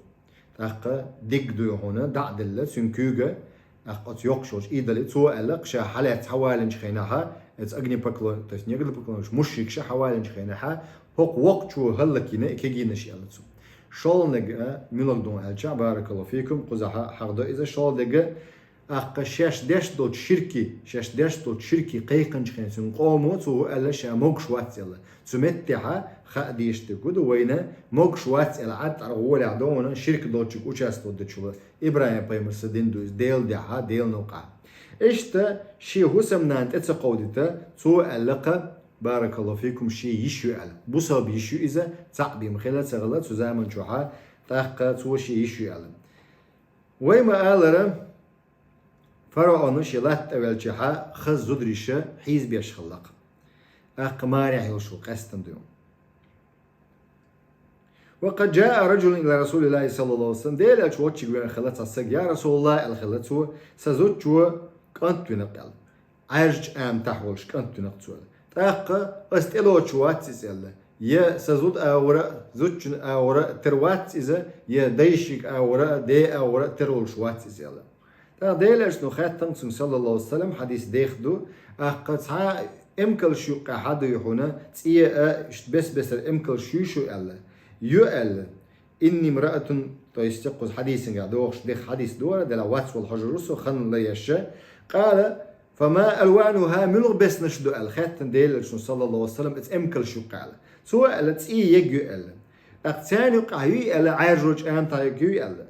ТӀаккха диг ду хьуна, дӀа а делла цуьнан куьйга, тӀаккха оцу йоккхачу идоле, цо аьлла-кх ша хьалаьцна хьавалийначу хенахьа, оцу огнепоклон-, то есть не огнепоклонникаш, мушрикаш хьавалийначу хенахьа, хӀокху воккхачо хӀаллакйина и кегийнаш аьлла цо. ШолгӀаниг а, муьлха ду аьлча, баракаллаху фикум, кхузахь хьахдо иза, шолгӀаниг а, тӀаккха шаьш деш долчу ширки, шаьш деш долчу ширки кхайкхинчу хенахь цуьнан къомо цо аьлла ша могуш вац аьлла. Цу меттехьа хаа дезаш дерг хӀун ду вайна, могуш вац аьлла, Ӏад тӀера гӀолехь ду хьуна ширк долчуьнга участвовать дечул. ИбрахӀим-пайхамарца дина ду иза, Делан дуьхьа, Делан новкъахь. Иштта шен хӀусамнана тӀе ца кховдийта, цо аьлла-кх, баракаллаху фикум, шен йиша ю аьлла. Бусалба йиша ю иза, цхьаъ бен ма хилла, ца хилла цу заман чохьа, тӀаккха цо шен йиша ю аьлла. Вай ма аллара, фараона шен латта тӀе ваьллачохьа хаза зудариша хьийзабеш хилла-кх. ТӀаккха марехь йолуш ву, къаьстина ду. وقد جاء رجل إلى رسول الله صلى الله عليه وسلم. Делан Элча волчу веана хилла цхьа стаг, я РасулаллахӀ, аьлла хилла цо, сан зудчо кӀант вина-кх аьлла. Ӏаьржачу аматехь волуш кӀант вина-кх цо аьлла. ТӀаккха ас тӀелоцуш вац иза аьлла. Я сан зуда агӀора а, зудчун агӀора а тера вац иза, я дайшинг агӀора а, ден агӀора а тера волуш вац иза аьлла. ТӀаккха Делан Элчано хаьттина цуьнга, саллаллаху Ӏалайхи ва саллам, хьадис деха ду, тӀаккха цхьа эмкалш юккъехь хьан дуй хьуна, цӀе а, иштта бес-бесара эмкалш юй шу аьлла. Ю аьлла. Инни мраатун, то есть кхуза хьадисангахь дохуш деха хьадис ду хӀара, делахь вац волу хьожур ву со, хан лаьешша. Къала, фама алвануха, муьлха беснаш ду аьлла, хаьттина Делан Элчано, саллаллаху Ӏалайхи ва саллам, оцу эмкалш юккъехь аьлла. Цо аьлла, цӀе ерг ю аьлла. ТӀаккха царна юккъехь юй аьлла, Ӏаьржочу аматехь ерг юй аьлла.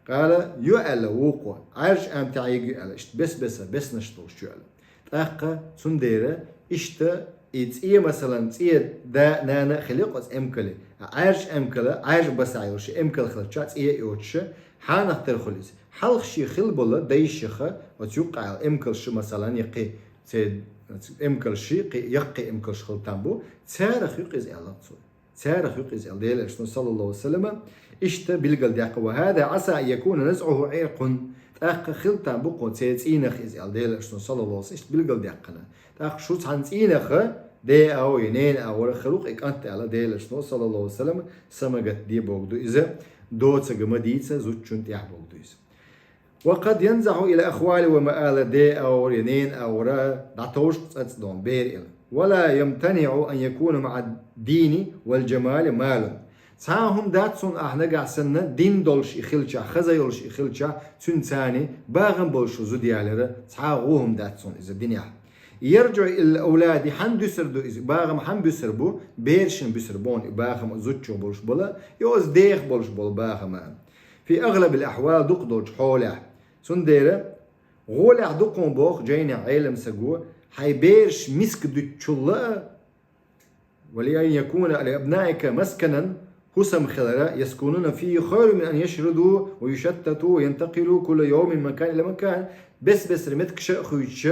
Къала, ю аьлла вукхо, Ӏаьржачу аматехь ерг ю аьлла, иштта бес-бесара, беснаш долуш ю аьлла. ТӀаккха цундела иштта и цӀе, масалан, цӀе да-нана а хили кхуза эмкале, а Ӏаьржачу эмкала, Ӏаьржа басахь йолуш эмкал хилча, цӀе а йоцуша, хьанах тера хуьлу иза. Хьалха шен хила болу дайшаха, оцу юккъехь эмкалш, масалан, я кхин церан эмкалш, кхин яккхий эмкалш хила там бу, царах ю-кх иза аьлла цо. Царах ю-кх иза аьлла Делан Элчано, саллаллаху Ӏалайхи ва саллама, иштта билгалдаьккхина. Ва хӀаза Ӏаса ан якуна назӀуху Ӏиркъун. ТӀаккха хила там бу кху церан цӀийнах иза аьлла Делан Элчано, саллаллаху Ӏалайхи ва саллам, иштта билгалдаьккхина. ТӀаккха шу цхьана цӀийнах ден агӀо я ненан агӀора хир ву-кх и кӀант аьлла Делан Элчано, саллаллаху Ӏалайхи ва саллам, самагатде бохург ду иза, доцург ма дийца зудчунна тӀехь бохург ду иза. وقد ينزح إلى أخواله ومآله, де агӀор, е нена агӀор дӀатовш цӀацӀ дон, бер ила. ولا يمتنع أن يكون مع الدين والجمال مال. Цхьа а хӀума дац цунна, ахь нагахь санна дин долуш и хилчахь, хаза йолуш и хилчахь, цуьнан царна багӀам болуш зуда ялар, цхьа а гӀо хӀума дац цунна иза динехь. يرجع إلى الأولاد, хьан дуьсур ду иза, багӀам хьан буьсур бу, берашна буьсур бу хьуна и багӀам, зудчух болуш бола, я оцу дех болуш бола багӀам. في أغلب الأحوال, дукха долчу хьолехь. Цундела гӀолехь ду хьуна боху жайнехь Ӏелам саго, хьайн бераш миска дуьтучул а, ولأن يكون لأبنائك مسكنا, хӀусам хилар, يسكنون فيه خير من أن يشردوا ويشتتوا وينتقلوا كل يوم من مكان إلى مكان, бес-бесара меттигаш а хуьйцуш,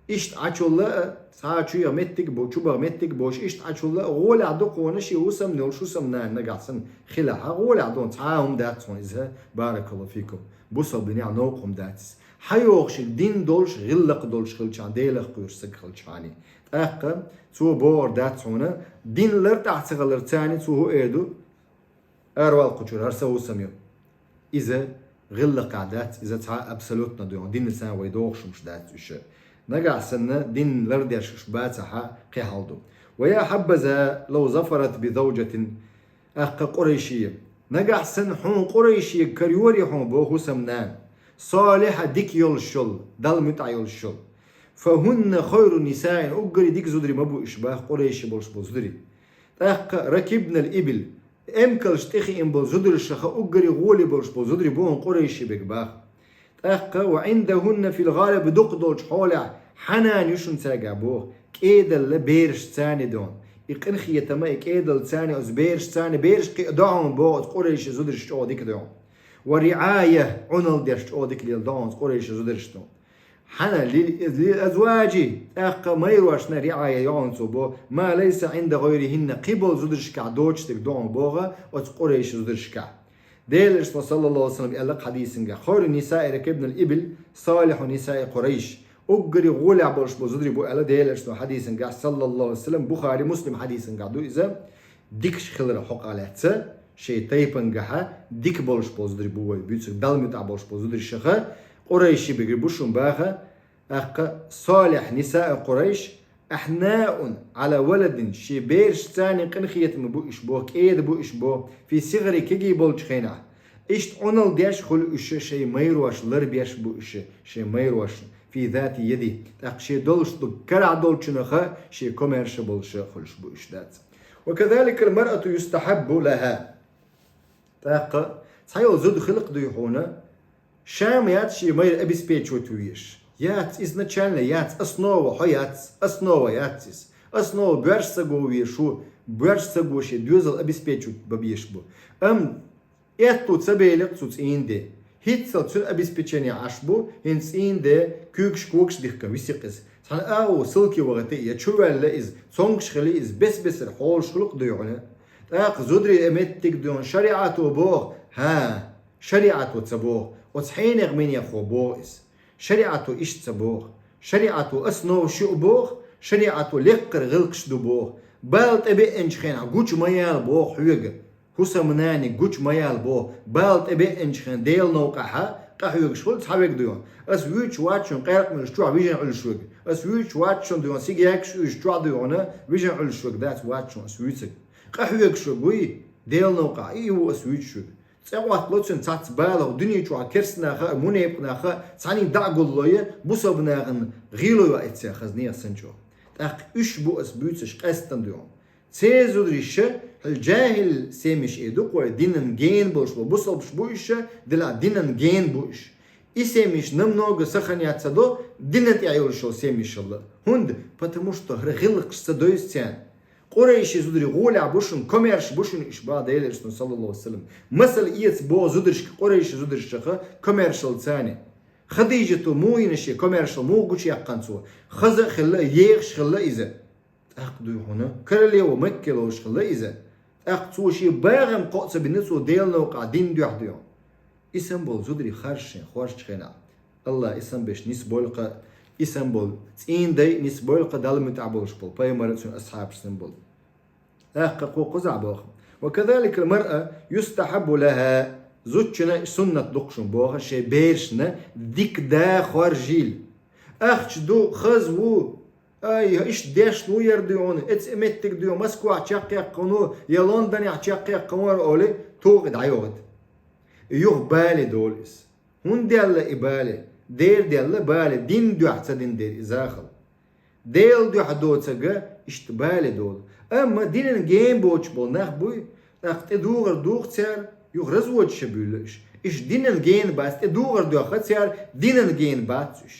иштта Ӏачул а, цхьа чуьйгӀа меттиг бу, чубагӀа меттиг боцуш, иштта Ӏачул а, гӀолехь ду хьуна шен хӀусамна йолуш хӀусамнана нагахь санна хилахь, гӀолехь ду хьуна, цхьа а хӀума дац хьуна иза, баракаллаху фикум, бусалба динехь новкъа хӀума дац иза. Хьан йохуш дин долуш, гӀиллакх долуш хилчахьана, Делах кхоьруш саг хилчахьана. ТӀаккха цо бохур дац хьуна, дин лар тӀехь ца хилар царна, цо хӀун эр ду, аравала кху чуьра, хӀара сан хӀусам ю. Иза гӀиллакхехь дац, иза цхьа абсолютно ду хьуна, динца вай догӀуш хӀумаш дац уьш. Нагахь санна дин лардеш уьш бацахь, кхин хьал ду. ويا حبذا لو ظفرت بزوجة, тӀаккха къурайши. Нагахь санна хьуна къурайшига карайора хьуна боху хӀусамнана, صالحة, дика йолуш йолу, Далла муьтӀахь йолуш йолу. فهن خير النساء, уггаре дика зударий ма бу уьш боху къурайши болуш болу зударий. ТӀаккха ركبن الإبل, эмкалш тӀе хиъна болу зударшах уггаре гӀоле болуш болу зударий бу хьуна къурайши берг боху. ТӀаккха وعندهن في الغالب, дукха долчу хьолехь хьанана ю шуна цаьргахь боху, кӀедалла бераш царна ду хьуна. И къинхетам а, и кӀедалла царна, оцу бераш царна, бераш кхиа ду хьуна боху оцу къурайши зударша чӀогӀа дика ду хьуна. ورعاية, Ӏуналла деш чӀогӀа дика лела ду хьуна оцу къурайши зударша ду хьуна. Хьанна, لل-, للأزواج, тӀаккха майрошна риӀая ю хьуна цо боху, ما ليس عند غيرهن, кхин болу зударшкахь доцуш дерг ду хьуна боху оцу къурайши зударшкахь. Делан Элчано, саллаллаху алейхи ва саллям, аьлла хьадисангахь: خير النساء ركبن الإبل صالح نساء قريش. Уггаре гӀолехь болуш болу зударий бу аьлла Делан Элчано хьадисангахь, саллаллаху алейхи ва саллям, Бухари, Муслим хьадисангахь ду иза. Дикаш хилар хьокъехь лаьцна, шайн тайпангахь дика болуш болу зударий бу вай буьйцург, Далла муьтӀахь болуш болу зударшах, къурайши берг бу шуна боху, тӀаккха صالح نساء قريش أحناء على ولد, шен бераш царна къинхетаме бу уьш боху, кӀеда бу уьш боху, في الصغر, кегий болчу хенахь. Иштта Ӏуналла деш хуьлу уьш, шайн майрош ларбеш бу уьш, шайн майрош, في ذات يده, тӀаккха шен долуш дерг карахь долчунах шен комаьрша болуш хуьлуш бу уьш, дац. وكذلك المرأة يستحب لها. ТӀаккха цхьайолу зуда хила-кх дуй хьуна, ша ма яц шен майра обеспечивать веш. Яц, изначально яц, основа хьо яц, основа яц иза. Основа боьрша саго веш ву, боьрша саго шен доьзал обеспечивать бан безаш бу. Амма аьтту ца бели-кх цу цӀийнан де. ХӀинццалц цуьнан обеспечение Ӏаш бу, хӀинца цӀийнан де куьйгаш-когаш дихка виси-кх иза. Цхьана агӀо салке вахийта я чу ваьлла иза, цомгуш хила иза, бес-бесара хьолаш хуьлу-кх дуй хьуна. ТӀаккха зударий а меттиг дуй хьуна, шариӀато боху, хӀа, шариӀато ца боху, оцу хьенех-минех хьо боху иза. ШариӀато иштта ца боху. ШариӀато основаш ю боху, шариӀато лекхара гӀиллакхаш ду боху. Бала тӀебеанчу хенахь гучу ма яла боху хьоьга. ХӀусамнаниг гучу ма яла боху, бала тӀебеанчу хенахь Делан новкъахь къахьоьгуш хуьлу цхьа верг дуй хьуна. Ас вуьйцуш вац шуна къаьркъа муьлш чохь вижина Ӏуьллуш верг. Ас вуьйцуш вац шуна дуй хьуна сигаьркаш уьйзуш чохь дуй хьуна вижина Ӏуьллуш верг, дац, вац шуна ас вуьйцург. Къахьоьгуш верг вуй, Делан новкъахь и ву ас вуьйцуш верг. ЦӀе Ӏоттало цуьнан цхьацца бала, дуьне чохь керстанаха а, мунепкънаха а цхьаьннан дӀа а гулло я, бусалба нахана гӀийло йо эццехь хаза нехан санна чӀогӀа. ТӀаккха уьш бу ас буьйцуш къаьстина дуй хьуна. Церан зударий ша хьуьлла жахӀил семьяш эр ду-кх вай, динан гена болуш бу, бусалбаш бу уьш ша, делахь динан гена бу уьш. И семьяш намного сохранять ца до, динан тӀехь йолуш йолу семьяшалла. ХӀунда? Потому что хӀара гӀиллакхаш ца дойзу царна. Къурайши зударий гӀолехь бу шуна, комаьрша бу шуна уьш, боху Делан Элчано, саллаллаху алейхи ва саллям. Масал эца боху зударшка, къурайши зударшах комаьршалла царна. Хадижата муха йина шен комаьршалла, муха гучуяьккхина цо? Хаза а хилла, ехаш хилла иза. ТӀаккха дуй хьуна, королева Макке ловзуш хилла иза. ТӀаккха цо шен багӀам кхоъ ца бина, цо Делан новкъахь дин дуьхьа дуй хьуна. И санна болу зударий харжа шайн хоржучу хенахь. Аллах и санна берш нисбойла-кх, и санна болу цӀийнан дай нисбойла-кх, Далла муьтӀахь болуш болу пайхамар а, цуьнан асхьабаш санна болу. ТӀаккха кхо кхузахь боху: وكذلك المرأة يستحب لها Зудчунна суннат ду-кх шуна боху шайн берашна дика да хоржийла. Ахча ду, хаза ву, ай, иштта дешна ву яра дуй хьуна, эца меттиг дуй хьуна, Москвахь чекхъяьккхина ву, я Лондонехь чекхъяьккхина вара олий, тоха и дӀайохуьйту. Юха бале долу иза. ХӀунда делла и бале? Дера делла бале, динна дуьхьа ца дина дера и захал. Делан дуьхьа доцург иштта бале долу. Амма динан гена боцуш болу нах буй, тӀаккха тӀе догӀар духу цара, юха разводаш буьйлу уьш. Уьш динан гена бац, тӀе догӀар доьху цара, динан гена бац уьш.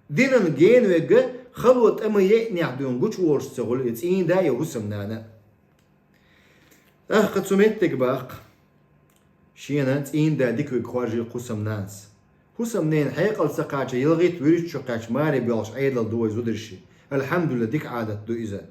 Динан гена верг хало тӀе ма еънехь дуьйна гучуволуш ца хуьлу я цӀийнда, я хӀусамнана. ТӀаккха цу меттиг баккха. Шена цӀийнда дика верг хоржийла хӀусамнанас. ХӀусамнена хьекъал ца кхача, ялхитта вуьрхӀитта шо кхаьчча маре боьлхуш Ӏедал ду вай зударши. Алхьамдулилла, дика Ӏадат ду иза.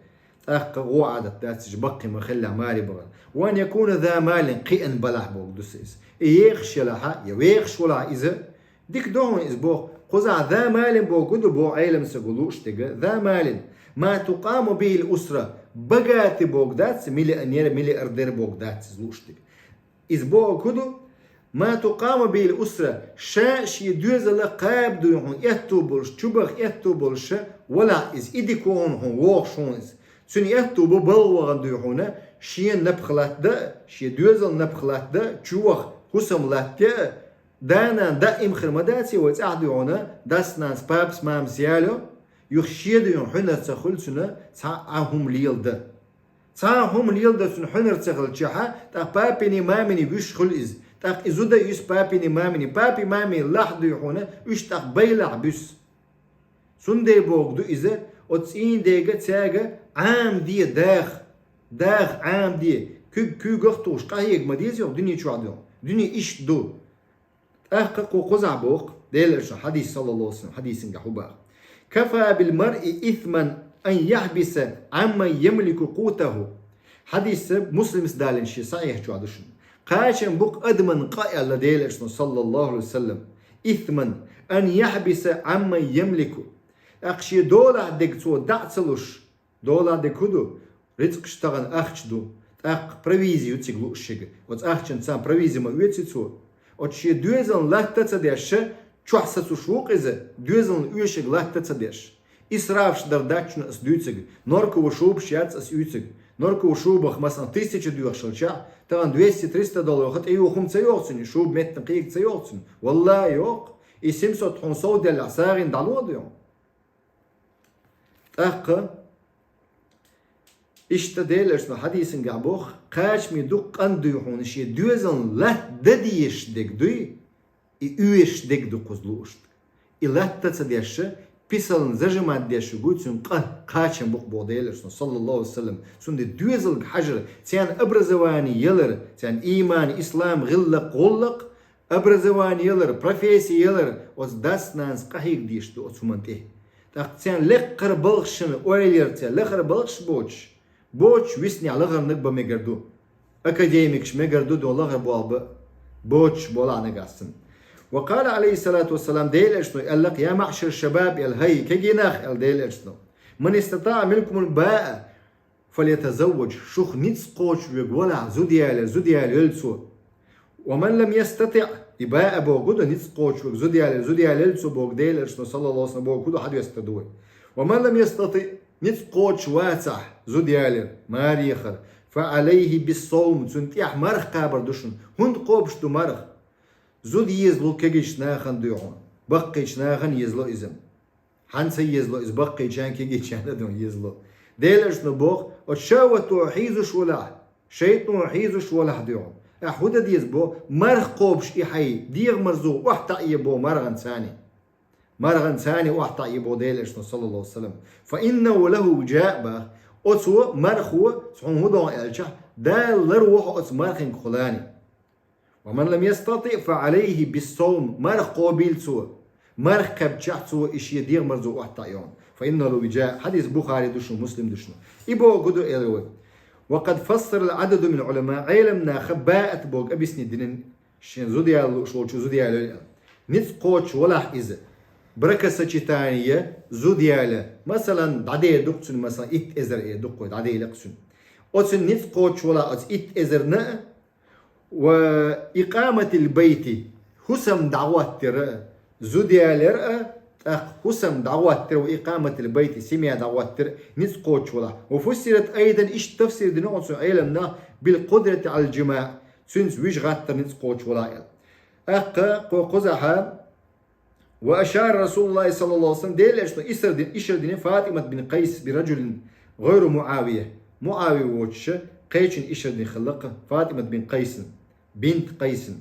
ТӀаккха гӀо Ӏадат дац иза, баккхий ма хилла маре бахар. Ва ан якуна за малин, кхиъна балахь бохург ду сан иза. И ехаш елахь а, я вехаш валахь а иза, дика ду хьуна иза боху. Кхузахь за малин бохург хӀун ду боху Ӏеламстага лууш дерг? За малин. Ма тукъаму бихил усра. Богатый бохург дац, миллионер, миллиардер бохург дац иза лууш дерг. Иза бохург хӀун ду? Ма тукъаму бихил усра. Ша шен доьзал кхаба дуй хьуна, аьтту болуш, чу баха аьтту болуш валахь иза. И дика ву хьуна, хьуна вохуш хьуна иза. Цуьнан аьтту бу балха вахана дуй хьуна, шена напха латта дан а, шен доьзална напха латта дан а, чу ваха, хӀусам латта ян а, да-нана даим хир ма дац и вай цӀахь дуй хьуна, дас-нанас, папас-мамас яло, юха шен дуй хьуна хьуьнар ца хуьлу цуьнан цхьа а хӀума леладан. Цхьа а хӀума леладан цуьнан хьуьнар ца хилчахьа, тӀаккха папиний-маминий вуьш хуьлу иза. ТӀаккха и зуда юьсу папиний-маминий, папи-маминий лахь дуй хьуна, уьш тӀаккха байлахь буьсу. Цундела бохург ду иза, оцу цӀийнан дега цаьрга Ӏамаде даха, даха Ӏамаде, куьг куьйгах а тухуш, къахьега ма деза йоху дуьне чохь ду. Дуьне иштта ду. ТӀаккха кху кхузахь боху, Делан Элчано хьадис, саллаллаху алейхи ва саллям, хьадисингахь хӀун боху: «Кафа бил маръи исман ан яхьбиса Ӏамман ямлику къутаху». Хьадис Муслимс далийна шен сахьихь чохь ду шуна. Кхачам бу-кх адаман къа, аьлла Делан Элчано, саллаллаху алейхи ва саллям, исман ан яхьбиса Ӏамман ямлику. ТӀаккха шен долахь дерг цо дӀа а ца луш, долахь дерг хӀун ду? Рицкъаш тахана ахча ду. ТӀаккха провизи ю цига лууш шега. Оцу ахчанца провизи ма оьций цо. Оцу шен доьзална латта а ца деш, чохь сацуш ву-кх иза, доьзална оьшург латта а ца деш. Исрафш дар дац шуна ас дуьйцург. Норково шубаш яц ас уьйцург. Норково шубах, масалан, тысяча доьхуш хилчахь, тахана двести-триста доллар хӀа тӀе йоху хӀума ца йоху цуьнан, шуба меттана кхийга ца йоху цуьнан. Валлахи, йоху. И семьсот хьуна сов деллехь, сагӀина дӀало а ду. ТӀаккха иштта Делан Элчано хьадисингахь боху, кхачаме ду-кх къан дуй хьуна шен доьзална латта дан дезаш дерг дуй, и оьшуш дерг ду кхуза лууш. И латта а ца деш, писална зажимать деш ву гуй цуьнан къа, кхачам бу-кх боху Делан Элчано, саллаллаху алейхи ва саллям. Цундела доьзалга хьажар, царна образование ялар, царна ийман, ислам, гӀиллакх, гӀуллакх, образование ялар, профессия ялар, оцу дас-нанас къахьега дезаш ду оцу хӀуманна тӀе. ТӀаккха царна лекхара балхашна ойла яр церан, лахара балхаш боцуш, боцуш виснехь лахарниг бан мегар ду. Академикаш мегар ду, дан лахара болх бан, боцуш болахь нагахь санна. Ва къала, алейхиссалату вассалам, Делан Элчано аьлла-кх: «Я маъшар шабаб», аьлла, хӀай, кегий нах, аьлла Делан Элчано, «ман истатаъа минкумул баъа, фальятазавваж», шух ницкъ кхочуш верг валахь, зуда ялар, зуда ялайойла цо. «Ва ман лам ястатиъ», и баъа бохург ду, ницкъ кхочуш верг зуда ялар, зуда ялайойла цо бохург Делан Элчано, саллаллаху алейхи ва саллям, бохург ду, хьадис тӀе ду вай. «Ва ман лам ястатиъ», ницкъ кхочуш вацахь зуда ялар, маре яхар, «фа алейхи биссовм», цунна тӀехь марха кхабар ду шуна. ХӀунда кхобуш ду марха? Зуда езало кегийчу нахана дуй хьуна, баккхийчу нахана езало иза. Хьанна ца езало иза? Баккхийчарна, кегийчарна а ду езало. Делан Элчано боху, оцу шахӀвато хьийзаш валахь, шайтӀано хьийзаш валахь дуй хьуна, ахь хӀун дан деза боху? Марха кхобуш и хьайн дегӀамарзо охьатаӀе боху марханца. МарханцаӀ охьатаӀе боху Делан Элчано, саллаллаху алейхи ва саллям. «Фа иннаху лаху вижаъ», боху. Оцо, мархо, хьуна хӀун до аьлча, Дала ларво хьо оцу мархинга хьулани. «Ва ман лам ястатиъ, фа алейхи биссовм», марха кхобийла цо. Марха кхаьбчахь цо и шен дегӀамарзо охьатаӀе хьуна. «Фа иннаху лаху вижаъ». Хьадис Бухари ду шуна, Муслим ду шуна. И бохург ду, элира вай. «Ва къад фассара ал-Ӏададу мин ал-Ӏулама», Ӏеламнаха баат бохург объяснить дина. Шен зуда яла лууш волчо зуда ялайойла аьлла. Ницкъ кхочуш валахь иза. Бракосочетание, зуда яла. Масалан, дӀаде ду-кх цуьнан, масалан, итт эзар э ду-кх вай, дӀаделла-кх цуьнан. Оцу ницкъ кхочуш валахь оцу итт эзарна а, وإقامة البيت, хӀусам дӀахӀоттар а, зуда ялар а, тӀаккха хӀусам дӀахӀоттар а, وإقامة البيت, семья дӀахӀоттар а ницкъ кхочуш валахь. وفسرت أيضا, иштта тафсир дина оцу Ӏеламнаха, بالقدرة على الجماع, цуьнца вижа гӀаттар ницкъ кхочуш валахь аьлла. ТӀаккха кхо кхузахьа وأشار رسول الله صلى الله عليه وسلم, Делан Элчано ишар дина, ишар дина ФатӀимат бинт Къайс برجل غير معاوية. МуӀавия воцуш кхечунна ишар дина хилла-кх, ФатӀимат бинт Къайсана. Бинт Къайсана.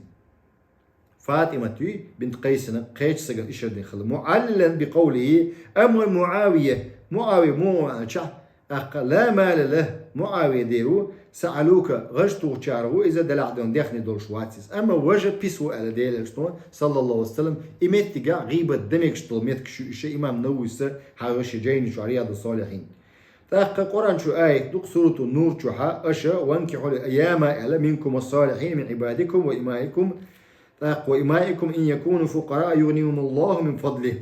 ФатӀимат ю, бинт Къайсана кхечу стагана ишар дина хилла. معللا بقوله, أما معاوية, МуӀавия муха аьлча, тӀаккха لا مال له, МуӀавия дер ву, سعلوك, гӀаж тухучарах ву иза, делахь дон дехне долуш вац иза. Амма важа пис ву аьлла Делан Элчано, саллаллаху алейхи ва саллям, и меттигехь гӀийбат дан мегаш долу меттигаш ю иша, имам Нававис хьахийра шен жайни чохь Риядус-Салихьин. ТӀаккха Къуръан чу аят ду-кх, Суратун-Нур чохьа, аша, وأنكحوا الأيامى аьлла, منكم والصالحين من عبادكم وإمائكم, тӀаккха وإمائكم إن يكونوا فقراء يغنهم الله من فضله.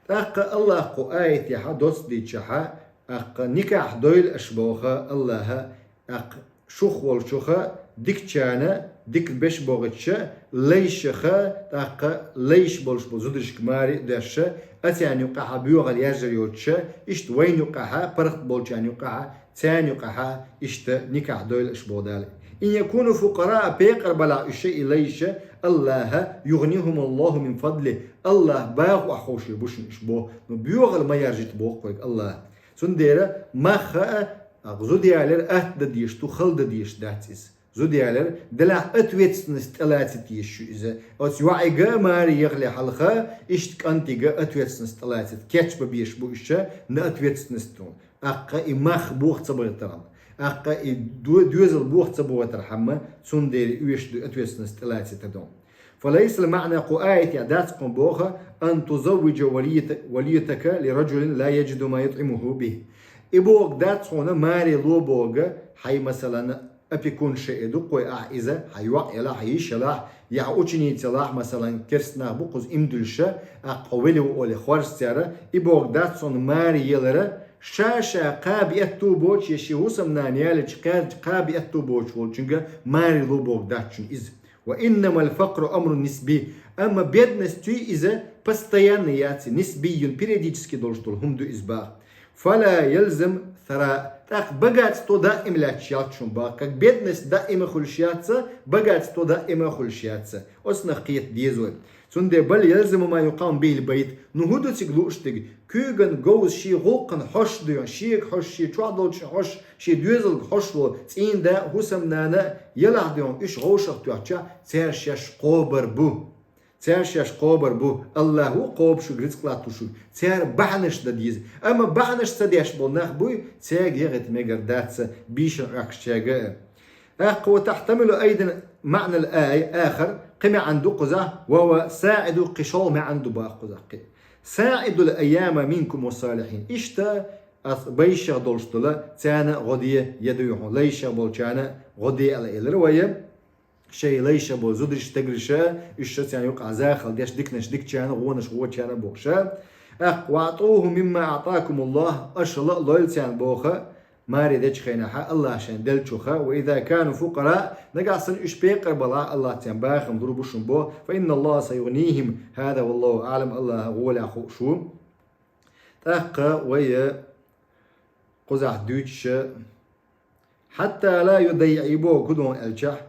ТӀаккха Аллаха кху аятехьа доцца дийцчахьа, тӀаккха никахь дойла аша боху Аллаха, тӀаккха шух волчуха дикачарна, дика беш бохуча лайшаха, тӀаккха лайш болуш бу зударшка маре а доьшша, а царна юккъехьа боьхалла яржар йоцуша, иштта вайна юккъехьа, паргӀат болчарна юккъехьа, царна юккъехьа, иштта никахь дойла аша боху Дала. إن يكونوا فقراء, пекъар балахь уьш и лайша, Аллаха, يغنهم الله من فضله, Аллаха баха охьаховшийр бу шуна уьш боху, ну боьхалла ма яржийта боху кхойга Аллаха. Цундела мах а, а, зуда ялар атта дан дезаш ду, хала дан дезаш дац иза. Зуда ялар, делахь ответственность тӀелаца тешаш ю иза. Оцу йоӀига а маре яхале хьалха, иштта кӀантига ответственность тӀелаца, кечбан безаш бу уьш, на ответственность тун. ТӀаккха и мах боху ца бахийтархьама, тӀаккха и до-, доьзал боху ца бахийтархьама, цундела оьшуш ду ответственность тӀелаца тадон. فليس المعنى, кху аятехь дац кхуьнан боху, أن تزوج وليت-, وليتك لرجل لا يجد ما يطعمه به. И боху дац хьуна маре ло боху хьайн, масалан, опекунша а ду-кх вай ахь иза, хьан йоӀ елахь, хьан йиша елахь, я хьан ученица елахь, масалан, керста нах бу кхуза иман диллиша, тӀаккха хьо велла ву олий хоржу цара, и боху дац хьуна маре ялара, ша-ша кхаба аьтту боцуш, я шен хӀусамнана ялийча кхаьрдача кхаба аьтту боцуш волчуьнга маре ло боху дац хьуна иза. وإنما الفقر أمر نسبي. Амма бедность ю иза постоянно яц, نسبي, периодически долуш долу хӀума ду иза боху. فلا يلزم الثراء. ТӀаккха богатство даим лаьтташ яц шуна боху. Как бедность даим а хуьлуш яц, богатство даим а хуьлуш яц. Оцунах кхета деза вай. Цундела بل يلزم ما يقام به البيت. Ну хӀун ду цига лууш дерг? Куьйган говза шен гӀуллакхана хьожуш ду хьуна, шега хьожуш, шен чохь долчу хьожуш, шен доьзалга хьожуш волу цӀийнан да а, хӀусамнана а, елахь ду хьуна уьш вовшах тоьхча, цара шаьш кхобур бу. Цара шаьш кхобур бу. Аллах ву кхобуш верг, рицкъ латтош верг. Цара бахьанаш дан деза. Амма бахьанаш ца деш болу нах буй, цаьрга яхийта мегар дац, бийшина Ӏохкуш цаьрга а. ТӀаккха وتحتمل أيضا معنى الآية آخر, кхин маьӀна ду кхузахь, وهو ساعد, кхин шолгӀа маьӀна ду боху кхузахь кхин. ساعدوا الأيامى منكم والصالحين. Иштта ас байшах долуш долу, царна гӀо де, я дуй хьуна, лайшах болчарна гӀо де ала элира вай. Шайн лайшах болу зударш, стагарш, уьш ша царна юкъахь захалла деш, диканаш дикачарна, гӀонаш гӀочарна бохуша. ТӀаккха وأعطوهم مما آتاكم الله, аша ла а лойла царна боху, маре дечу хенахьа Аллаха шайн деллачуха, وإذا كانوا فقراء, нагахь санна уьш пекъар балахь, Аллаха царна бахам лур бу шуна боху, فإن الله سيغنيهم, هذا والله أعلم, Аллаха гӀолехь хууш ву. ТӀаккха вай кхузахь дуьйцуша, حتى لا يضيع, и боху гудон аьлчахь,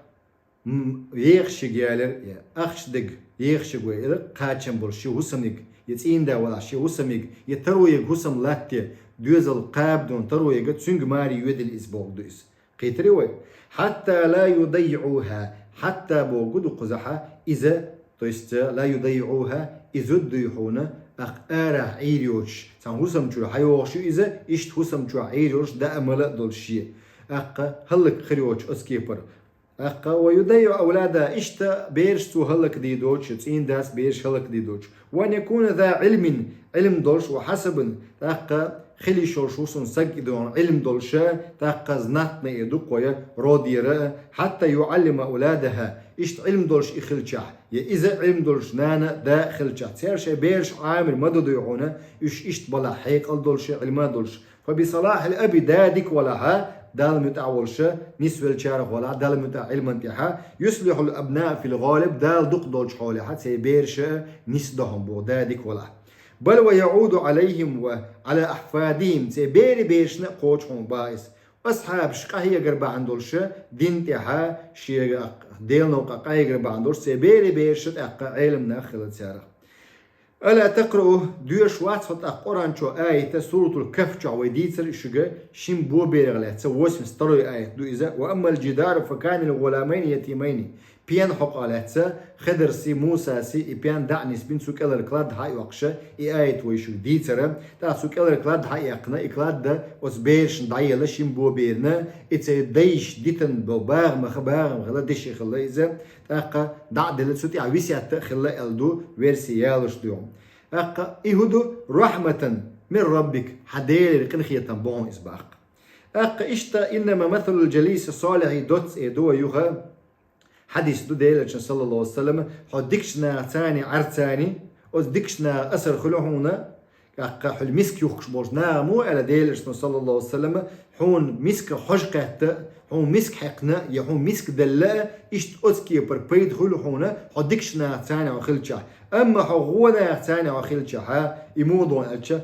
м, ехаш ерг ялар, я ахча дерг ехаш ерг вай ира, кхачам болуш шен хӀусамниг, я цӀийнда валахь шен хӀусамниг, я таро ерг хӀусам латте, доьзал кхаба дон таро ерга, цуьнга маре йоьдийла иза боху ду иза. Кхийтирий вай? حتى لا يضيعوها, хьатта боху ду кхузахьа, иза, то есть, لا يضيعوها, иза зуда дуй хьуна, тӀаккха арахь Ӏийр йоцуш, цхьана хӀусам чуьра хьайогӀуш ю иза, иштта хӀусам чохь Ӏийр йолуш, даа мала а долуш шен. ТӀаккха хӀаллак хир йоцуш оцу кепара. ТӀаккха ويضيع أولادها, иштта бераш цо хӀаллакдийр доцуш, цӀийнан дас бераш хӀаллакдийр доцуш. وأن يكون ذا علم, Ӏилм долуш, وحسب, тӀаккха хила йиш йолуш ву шуна стаг и дохуна Ӏилм долуша, тӀаккха знатный а ду кхоя, родера а, حتى يعلم أولادها, иштта Ӏилм долуш и хилчахь, я иза Ӏилм долуш нана а, да а хилчахь, цара шайн бераш Ӏамир ма ду дуй хьуна, уьш иштта балахь хьекъал долуша, Ӏилма долуш. فبصلاح الأب, да дика валахьа, Далла муьтӀахь волуш нисвеллачарах валахь, Далла муьтӀахь Ӏилман тӀехь, يصلح الأبناء في الغالب, Дала дукха долчу хьолехь церан бераш нисдо хьуна боху, да дика валахь. بل ويعود عليهم وعلى أحفادهم, церан берийн берашна а кхочу хьуна боху иза. Асхьабаш къахьегар бахьана долуш, дин тӀехь шен Делан новкъа къахьегар бахьана долуш, церан берийн бераш а тӀаккха Ӏеламнах хилла царах. ألا تقرأ, доьшуш вац хьо тӀаккха Къуръан чохь аят, Суратул Кахф чохь вай дийцира шуьга, шин бо берех лаьцна, восемьдесят второй аят ду иза: وأما الجدار فكان لغلامين يتيمين. Пен хьокъехь лаьцна, Хидарси, Мусаси и пен дӀа а нисбина, цу кӀелара кладда схьа а йоккхуш, и аят вай шуьга дийцира. ТӀаккха цу кӀелара кладда схьа а яьккхина, и кладда оцу берашна дӀаелла, шин бо берна, и церан дайша дитина болу багӀамах, багӀам хилла, деши хилла иза. ТӀаккха дӀа а делла, цу тӀехь весет а хилла аьлла ду, верси ялош ду. ТӀаккха и хӀун ду? رحمة من ربك, хьан Делера къинхетам бу хьуна иза боху. ТӀаккха иштта, إنما مثل الجليس الصالح, доцца эр ду вай юха, хьадис ду Делан Элчанан, саллаллаху Ӏалайхи ва саллам, хьо дикачу нахаца а, Ӏарца а, оцу дикачу наха асар хуьлу хьуна, тӀаккха хьуьлла миска юхкуш болчу наха муха аьлла Делан Элчано, саллаллаху Ӏалайхи ва саллам, хьуна миска хьожа кхетта, хьуна миска хьекхна я хьуна миска делла, иштта оцу кепара пайда хуьлу хьуна, хьо дикачу нахаца а хьо хилчахь. Амма хьо гӀо нахаца а хьо хилчахь, и муха ду аьлча,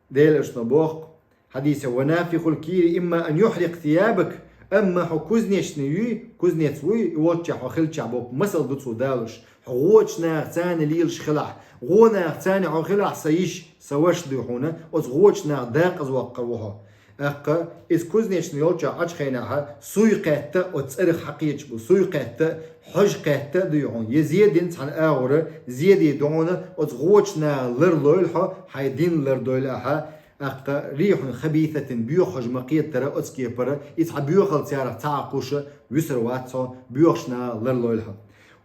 Делан Элчано боху хьадисехь: ونافخ الكير إما أن يحرق ثيابك, амма хьо кузнечный юй, кузнец вуй, и волччохь хьо хилчахь боху, масал ду цо далош. Хьо гӀочу нахаца а лелаш хилахь, гӀо нахаца а хьо хилахь, сан йиша, сан ваша дуй хьуна, оцу гӀочу наха декъаза воккхур ву хьо. ТӀаккха иза кузнечный йолччохь Ӏачу хенахь, суй кхетта, оцу цӀарах схьакхеташ бу, суй кхетта, хьожа кхетта а дуй хьуна, я зе дина цхьана агӀора зе дийр ду хьуна, оцу гӀочу наха ларлойла хьо, хьайн дин лардойла ахьа, тӀаккха ريح خبيثة, боьха хьожа ма кхетара оцу кепара, и цхьа боьхалла царах ца Ӏакхуш вуьсур вац хьо, боьхачу наха ларлойла хьо.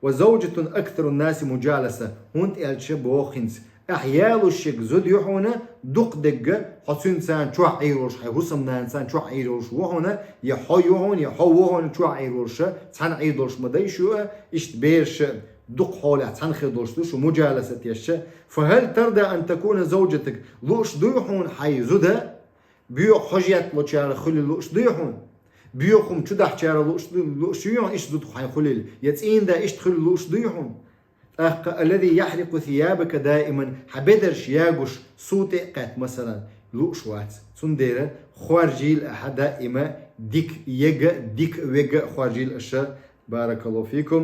وزوجة أكثر الناس مجالسة, хӀунда аьлча боху хӀинца, ахь ялош ерг зуда ю хьуна, дукха дерг хьо цуьнца чохь Ӏийр волуш, хьайн хӀусамнанца чохь Ӏийр волуш ву хьуна, я хьо ю хьуна, я хьо ву хьуна чохь Ӏийр волуш, цхьаьна Ӏийр долуш ма дай шу а, иштта бераш а, дукха хьолехь цхьаьна хир долуш ду шу, муджаласа тешча. فهل ترضى أن تكون زوجتك, лууш дуй хьуна хьайн зуда, боьха хьожа етталучарах хуьлийла лууш дуй хьуна? Боьха хӀума чу дахьачарах лууш ду-, лууш ю хьуна иштта зуда хьайн хуьлийла? Я цӀийнда иштта хуьлийла лууш дуй хьуна? ТӀаккха الذي يحرق ثيابك دائما, хьан бедарш ягуш, сув тӀе а кхетта, масалан, лууш вац. Цундела хоржийла ахьа даима дика ега, дика вега хоржийла аша. بارك الله فيكم.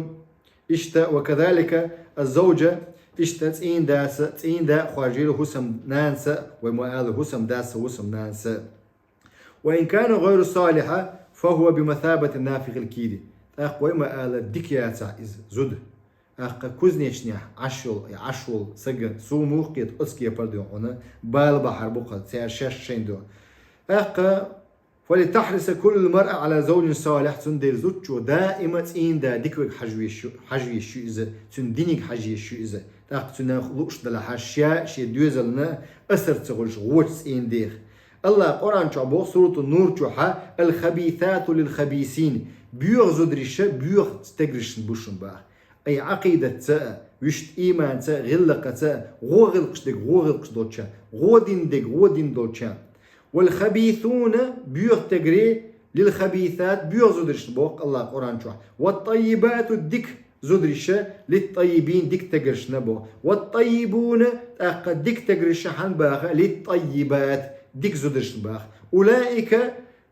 Иштта, وكذلك الزوجة, иштта цӀийнда а, цӀийнда а хоржийла хӀусамнанца, вай ма аллара хӀусамдас а, хӀусамнанца а. وإن كان غير صالحا فهو بمثابة نافخ الكير. ТӀаккха вай ма аллара дика яцахь иза зуда, тӀаккха кузнечнехь Ӏаш йолу, Ӏаш волу сага сув муха кхета оцу кепара дуй хьуна, бала бахьар бу-кх, цара шаьш шайна ду. ТӀаккха فلتحرص كل المرأة على زوج صالح, цундела зудчо даима цӀийнда дика вега хьажа везаш ю, хьажа везаш ю иза, цуьнан диниг хьажа езаш ю иза. ТӀаккха цуьнан лууш далахь, ша шен доьзална асар ца хуьлуш гӀочу цӀийнда деха. АллахӀа Къуръан чохь боху, Суратун Нур чохь: الخبيثات للخبيثين, боьха зудариш боьха стегаршна бу шуна боху. Ай, Ӏакъидатца а, вуьшта ийманца а, гӀиллакхаца а, гӀо гӀиллакхаш дерг гӀо гӀиллакхаш долчарна, гӀо дин дерг гӀо дин долчарна. والخبيثون, боьха стегарш, للخبيثات, боьха зударшна боху АллахӀа Къуръан чохь. والطيبات, дика зударш, للطيبين, дика стегаршна боху. والطيبون, тӀаккха дика стегарш хьан боху, للطيبات, дика зударшна боху. أولئك,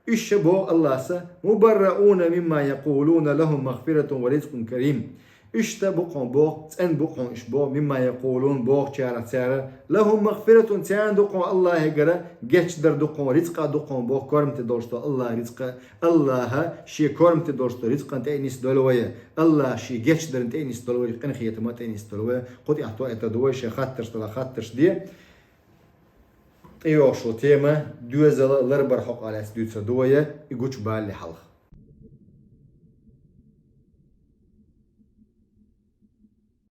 уьш боху АллахӀа, مبرؤون مما يقولون لهم مغفرة ورزق كريم. Иштта бу-кх хьуна боху, цӀена бу-кх хьуна уьш боху, مما يقولون, бохучарах цара, لهم مغفرة, царна ду-кх хьуна АллахӀегара гечдар ду-кх хьуна, рицкъа ду-кх хьуна боху, кормате долуш долу АллахӀа рицкъа. АллахӀа шен кормате долуш долу рицкъан тӀе а нисдойла вай, АллахӀа шен гечдаран тӀе а нисдойла вай, къинхетаман тӀе а нисдойла вай, кху тӀехь тоьар ду вай, шайн хаттарш далахь хаттарш де. ТӀейогӀуш йолу тема доьзал ларбар хьокъехь лаьцна дуьйцур ду вай, и гучубалале хьалха.